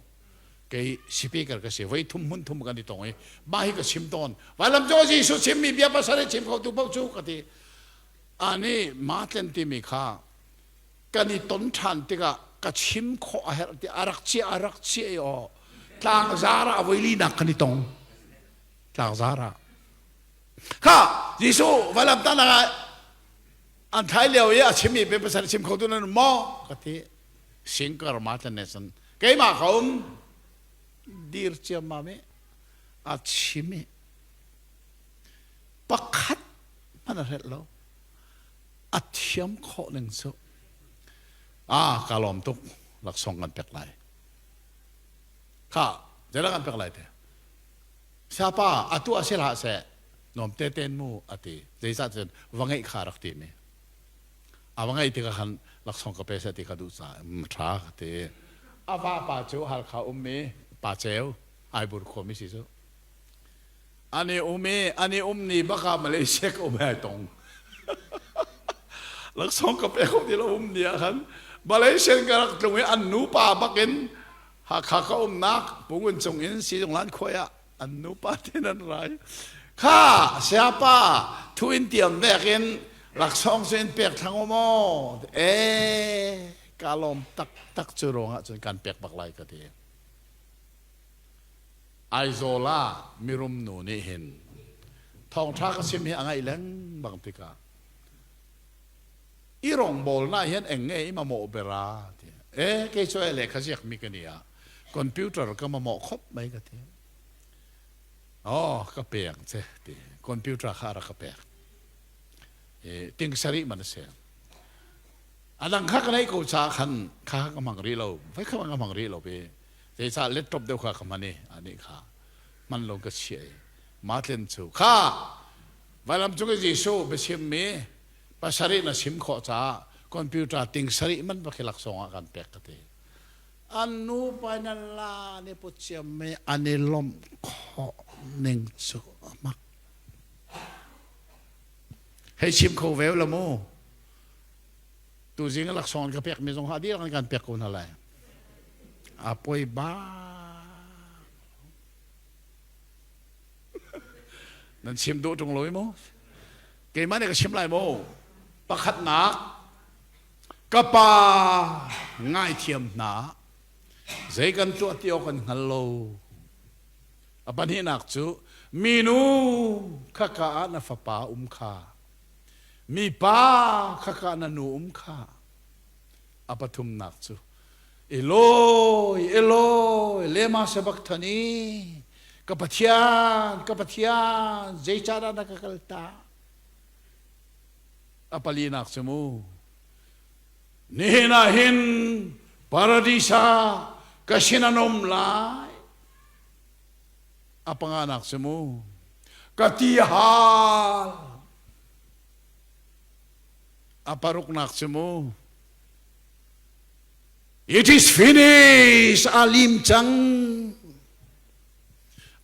kei speaker ka si voi thum hmun thum kan i tong i mah hi ka chim tawn vailam cung Jesuh chimmi bia pasal i chim kho tu paoh cu ka ti ani Matlen timi kha kan i ton ṭhan tikah ka chim khawh a herh ti a rak chia a rak chia i aw tlangzar ah voi linak kan i tong tlangzar ah Kha Jesuh vailam tahnak ah an thai lio i a chimmi pe pasal chim kho tu nan maw ka ti. Singkar ma tlan ne cun keimah ka um dir ciammam i a chim i pakhat hmanh a hrelh lo. A thiam khawh ning cu ah ka lawm tuk laksawng kan pek lai. Kha zeidah kan pek lai te? Sapa atu a si hlah seh nuam te ten mu a ti. Zeicah cun va ngeih kha rak ti mi. A va ngeih tikah khan laksawng ka pe seh ti kha duh caah ṭha ka ti. A vapa cu Halkha ummi Pa Ceu Aibur khuami si cu. An i um i an i um ni bak ah Malaysia ka um ai tong. Laksawng ka pe kho ti lo um ni ah khan Malaysia ka rak tlung i an nupa bakin Hakha ka umnak Pungun cung in Sizung Lan khuai ah an nupa ten an rai. Kha siapa thu in tiam vek in laksawng cu in pek thlang u maw? E ka lawm taktak cu ruangah cun kan pek bak lai ka ti. Aizawl ah mirum nu nih hin thawngṭha ka chim hi a ngaih lengmang tikah i rawngbawlnak hian eng nge i mamawh bera ti e kei cu e lehkha ziakmi ka ni ah computer ka mamawh khop mai ka ti oh ka pek che ti computer kha rak ka pek e ting sarih man a si a dang kha ka nei ko cha khan kha ka hmang rih lo vai kha ka hmang rih lo pe zeicah laptop deuh kha ka hman i ani kha hman lo ka chia i matlen cu kha vailam cung i Jesuh biachim mi pasarih na sim khawh caah computer ting sarih man va khi laksawng ah kan pek ka ti an nu pa in an la an i put ciam mi an i lawmh khawh ning cu a mak hei chim kho ve la mu tuzing laksawng ka pek mi zong ha dihlak kan pek ko hna lai a poi ba Nan chim duh ṭung lo i mu? Keimah nih ka chim lai mu. Pakhatnak, ka pa ngaithiam hna. Zei kan tuah ti awk kan hngal lo. A pahnihnak cu minu khaka ah na fapa um kha. Mipa khaka na nu um kha. A pathumnak cu Eloi, Eloi, lema sabachthani, ka Pathian, ka Pathian, zeicahdah na ka kaltak? A palinak cu mu, nihin ah hin paradis ah ka sin an um lai. A panganak cu mu, ka ti hal. A paruknak cu mu, It is finished! A lim cang.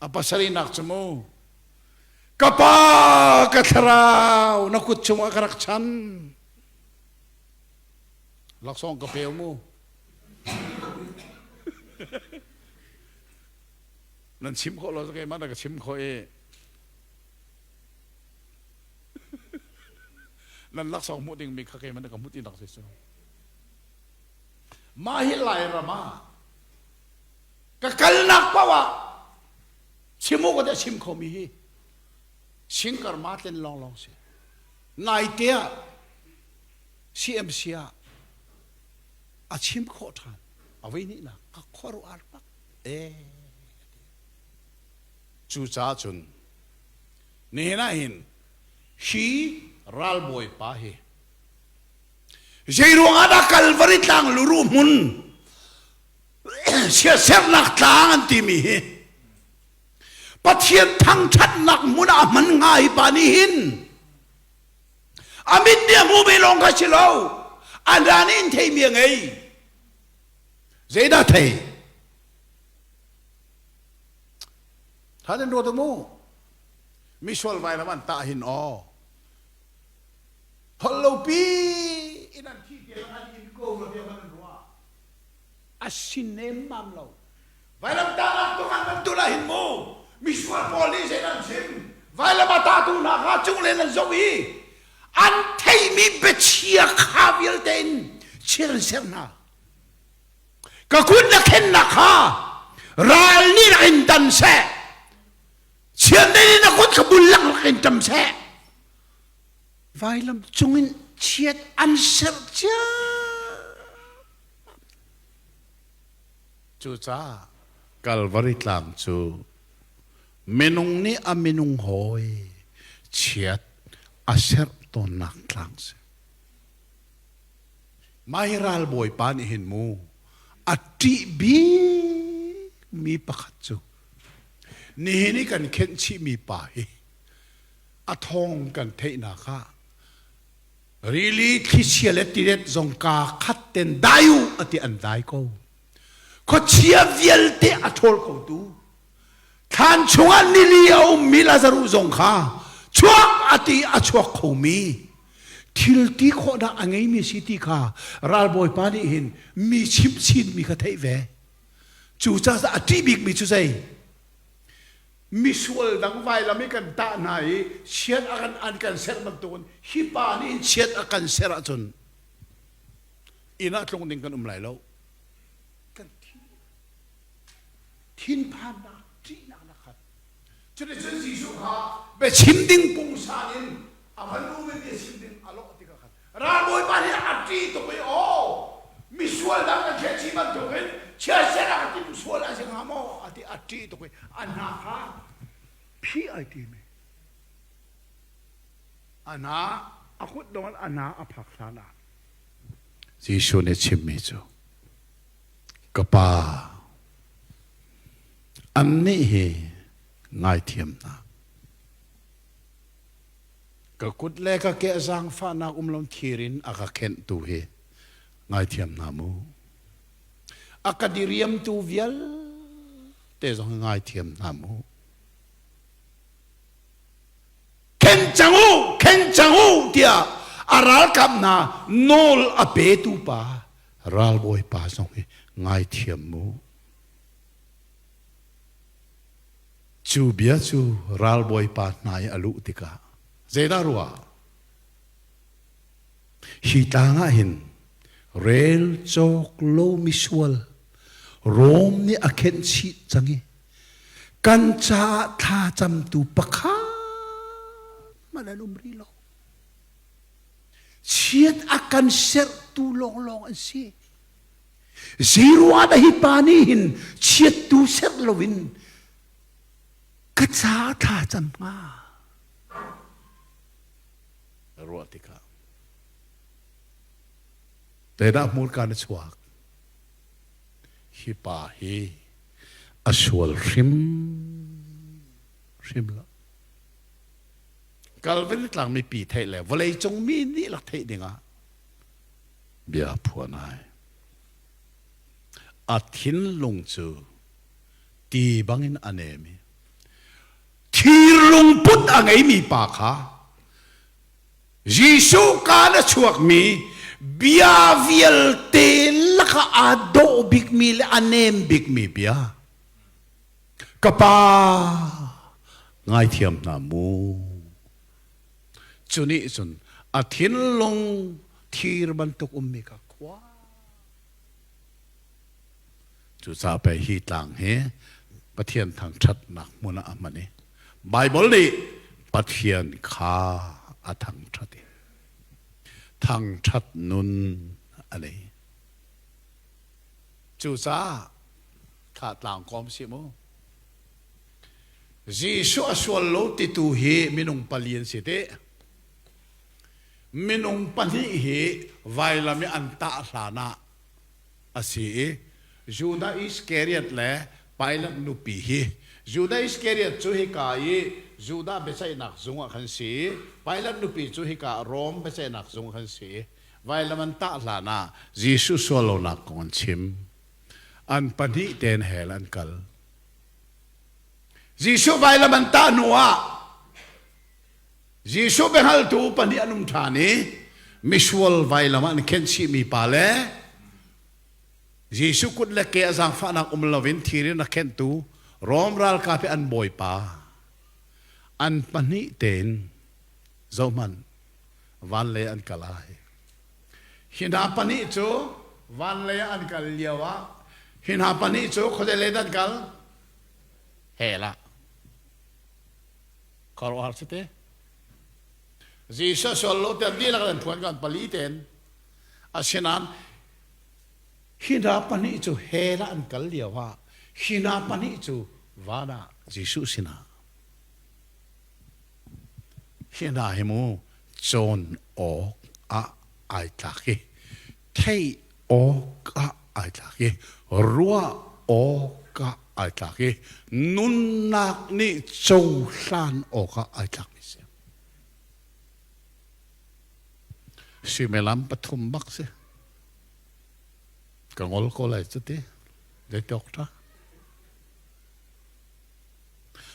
A pasarihnak cu mu. Ka pa, ka thlarau, na kut chungah ka rak chan. Laksawng ka pe mu. Nan chim khawh lo keimah na ka chim khawh i nan laksawng hmuh dingmi kha keimah na ka hmuh ti nak si cu. Mah hi Lairam ah ka kalnak paoh ah chim awk a chim khomi hi singkar ma tlen lawnglawng si. Naite ah CMC ah a chim khawh ṭhan. A voi hnihnak ka khuaruah bak. Eh. Cucaah cun nihin ah hin hi ralbawipa hi Zeiruangah dah Kalvari tlang luruh hmun siasernak tlang an timi hi Pathian thangṭhatnak hmun ah a hman hnga hi pa nih hin a mit nih a hmu ve lawng kha si lo a hna nih in theimi a ngei zeidah thei Tha den ruat mu misual vailam an tah hin aw Holh lopi in an thi tiang an in ko lo tiang an ruah. A si nemmam lo. Vailamtahnak tuk an van tul ah hin mu misual pawl nih zei an chim vailam a tatu hna kha cunglei an zoh i an theimi biachia kha vialte in chiar an ser hna. Ka kut na khennak kha ral nih rak in dan seh. Chiandeih nih na kut kha bul lak rak in ṭam seh. Vailam cungin chiat an serh cia. Cucaah Kalvari tlang cu minung nih a minung hawi chiat a serh tawnnak tlang si. Mah hi ralbawipa nih hin mu a ṭih bikmi pakhat cu nihin i kan khenh chihmi pa hi a thawng kan theihnak ah rili thlichia le tilet zong kaa khat ten dai u a ti an dai ko. Khuachia vialte a ṭhawl khotu thlan chungah nili a ummi Lazaruh zong kha chuak a ti a chuak khomi thil ti khawhnak a ngeimi si ti kha ralbawipa nih hin mi chimh chinmi kha theih ve. Cucaah a ṭih bikmi cu zei? Misual dang vailam i kan tah hna i chiat a kan an kan serh bantukin hi pa nih hin chiat a kan serh ahcun inn ah tlung ding kan um lai lo. Kan thi. Thinphannak, ṭihnak na khat. Cuticun Jesuh kha biachim ding pungsan in a van um i biachim ding a lawh tikah khan ralbawipa nih a ṭih tuk i aw misual dang kan ṭhen bantukin chiatser a ka tim sual a si hnga maw a ti a ṭih tuk i a hna kha phih ai tim i a hna a kut dong in a hna a phak hlan ah Jesuh nih chimmi cu ka pa annih hi ngaithiam hna Ka kut le ka ke zaangfahnak um lo thir in a ka khenhtu hi ngaithiam hna mu. A ka diriamtu vialte zong hi ngaithiam hna mu. Khen cang u, khen cang u tiah a ralkap hna nawl a petu pa ralbawipa zong hi ngaithiam mu. Cu bia cu ralbawipa hna i a luh tikah zeidah ruah? Hi tlang ah hin rel cawk lo misual Rom nih a khenh chih cang i kan caah thlacamtu pakhat hmanh an um rih lo. Chiat a kan serhtu lawnglawng an si. Zeiruangah dah hi pa nih hin chiattu serh loin ka ca thla cam hnga? Ruah tikah zeidah hmurka na chuak? Hi pa hi a sual hrim hrim lo. Calvary tlang mipi theih le vawleicung mi nih lak theih dingah bia phuan ai. A thinlung cu ti bangin a nem i thir lungput a ngeimi pa kha Jesuh kaan a chuakmi bia vialte lakah aa dawh bikmi le a nem bikmi bia ka pa ngaithiam hna mu Cu nih cun a thinlung thir bantuk ummi kha khua. Cucaah pei hi tlang hi Pathian thangṭhatnak hmun ah a hman i Baibal nih Pathian kha a thangṭhat i thangṭhat nun a nei. Cucaah kha tlang kawm si mu. Jesuh a sual lo titu hi minung pali an si teh. Minung pahnih hi vailam i an tah hlan ah a si i Judah Iskariot le Pilat nupi hi Judah Iskariot cu hika i Judah biaceihnak zung ah khan si i Pilat nupi cu hika Rom biaceihnak zung ah khan si i vailam an tah hlan ah Jesuh sual lonak kong an chim. An pahnih tein hell an kal. Jesuh vailam an tah hnu ah Jesuh biahngaltu pahnih an um ṭhan i misual vailam ah an khenhchihmi pa le Jesuh kut le ke a zaangfahnak um loin thir in a khenhtu Rom ralkap i an bawipa an pahnih tein zohhmanh van lei an kal ai. Hi hna pahnih cu van lei ah an kal lio ah hi hna pahnih cu khuazei lei dah an kal? Hell ah. Khuaruahhar si te. Jesuh sual lo tiah dihlak an phuan kan pali ten. Asinain Hi hna pahnih cu hell ah an kal lio ah hi hna pahnih cu van ah Jesuh sinah hi hna hi mu cawn awk ah ai tlak i theih awk ah ai tlak i ruah awk ah ai tlak i nunnak nih cohlan awk ah ai tlakmi si. Suimilam pathum bak si. Ka ngol ko lai cuti. Zeitiawk ṭha.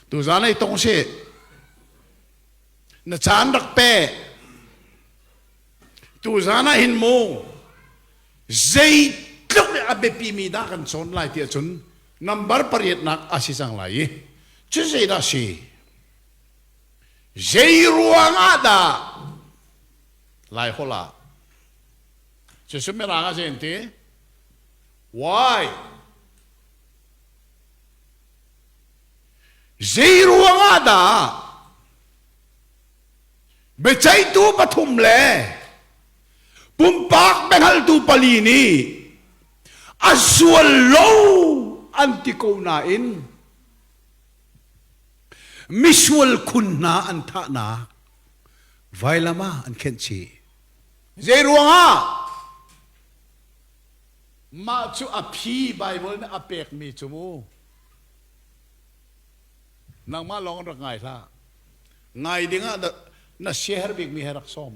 Tuzan ei tong si. Na caan rak pe. Tuzan ah hin mu zeitluk nih a biapi mi dah kan cawn lai ti ahcun number pariatnak a si cang lai i cu zeidah si? Zei ruang ah dah Laiholh ah cucu Mirang ah zei an ti? Why? Zei ruang ah dah biaceihtu pathum le pumpak biahngaltu pali nih a sual lo an ti ko nain misual khun hna an thahnak vailam ah an khenh chih. Zei ruangah? Mah cu a phi Baibal nih a pekmi cu mu. Nangmah lawng rak ngai hlah. Ngai dingah na siaherh bikmi he rak sawm.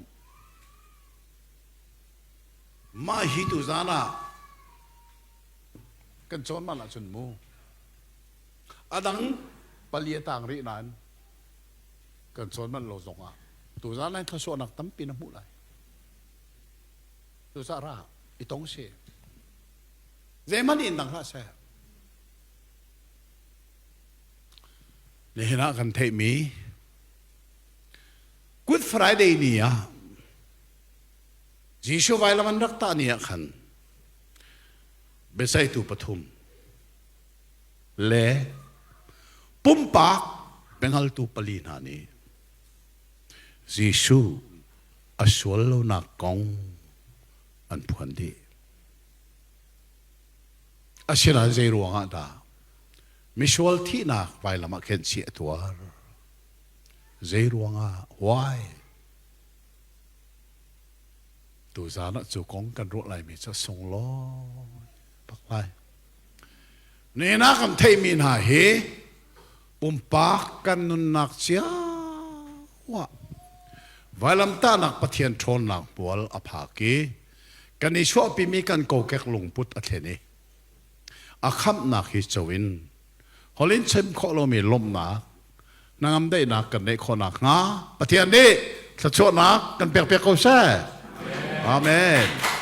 Mah hi tu zan ah kan cawn man ahcun mu. A dang pali a tang rih nain kan cawn manh lo zong ah tuzan lai thluachuahnak tampi na hmuh lai. Cucaah ra i tong si. Zeihmanh in dang hlah seh. Nihin ah kan theihmi Good Friday ni ah Jesuh vailam an rak tah ni ah khan biaceihtu pathum le pumpak biahngaltu pali hna nih Jesuh a sual lonak kong an phuan dih. Asinain zei ruangah dah misual thihnak vailam ah khen chih a tuar? Zei ruangah? Why? Tuzaan ah cu kong kan ruah laimi cu a sunglawi bak lai. Nihin ah kan theihmi hna hi pumpak kan nunnak cio ah vailamtahnak Pathian ṭhawnnak hmual a phak i kan i chuahpimi kan kokek lungput a thlen i a khamhnak hi co in holh in chim khawh lomi lawmhnak hnangam daihnak kan neih khawh nakhnga Pathian nih thluachuahnak kan pekpiak ko seh. Amen.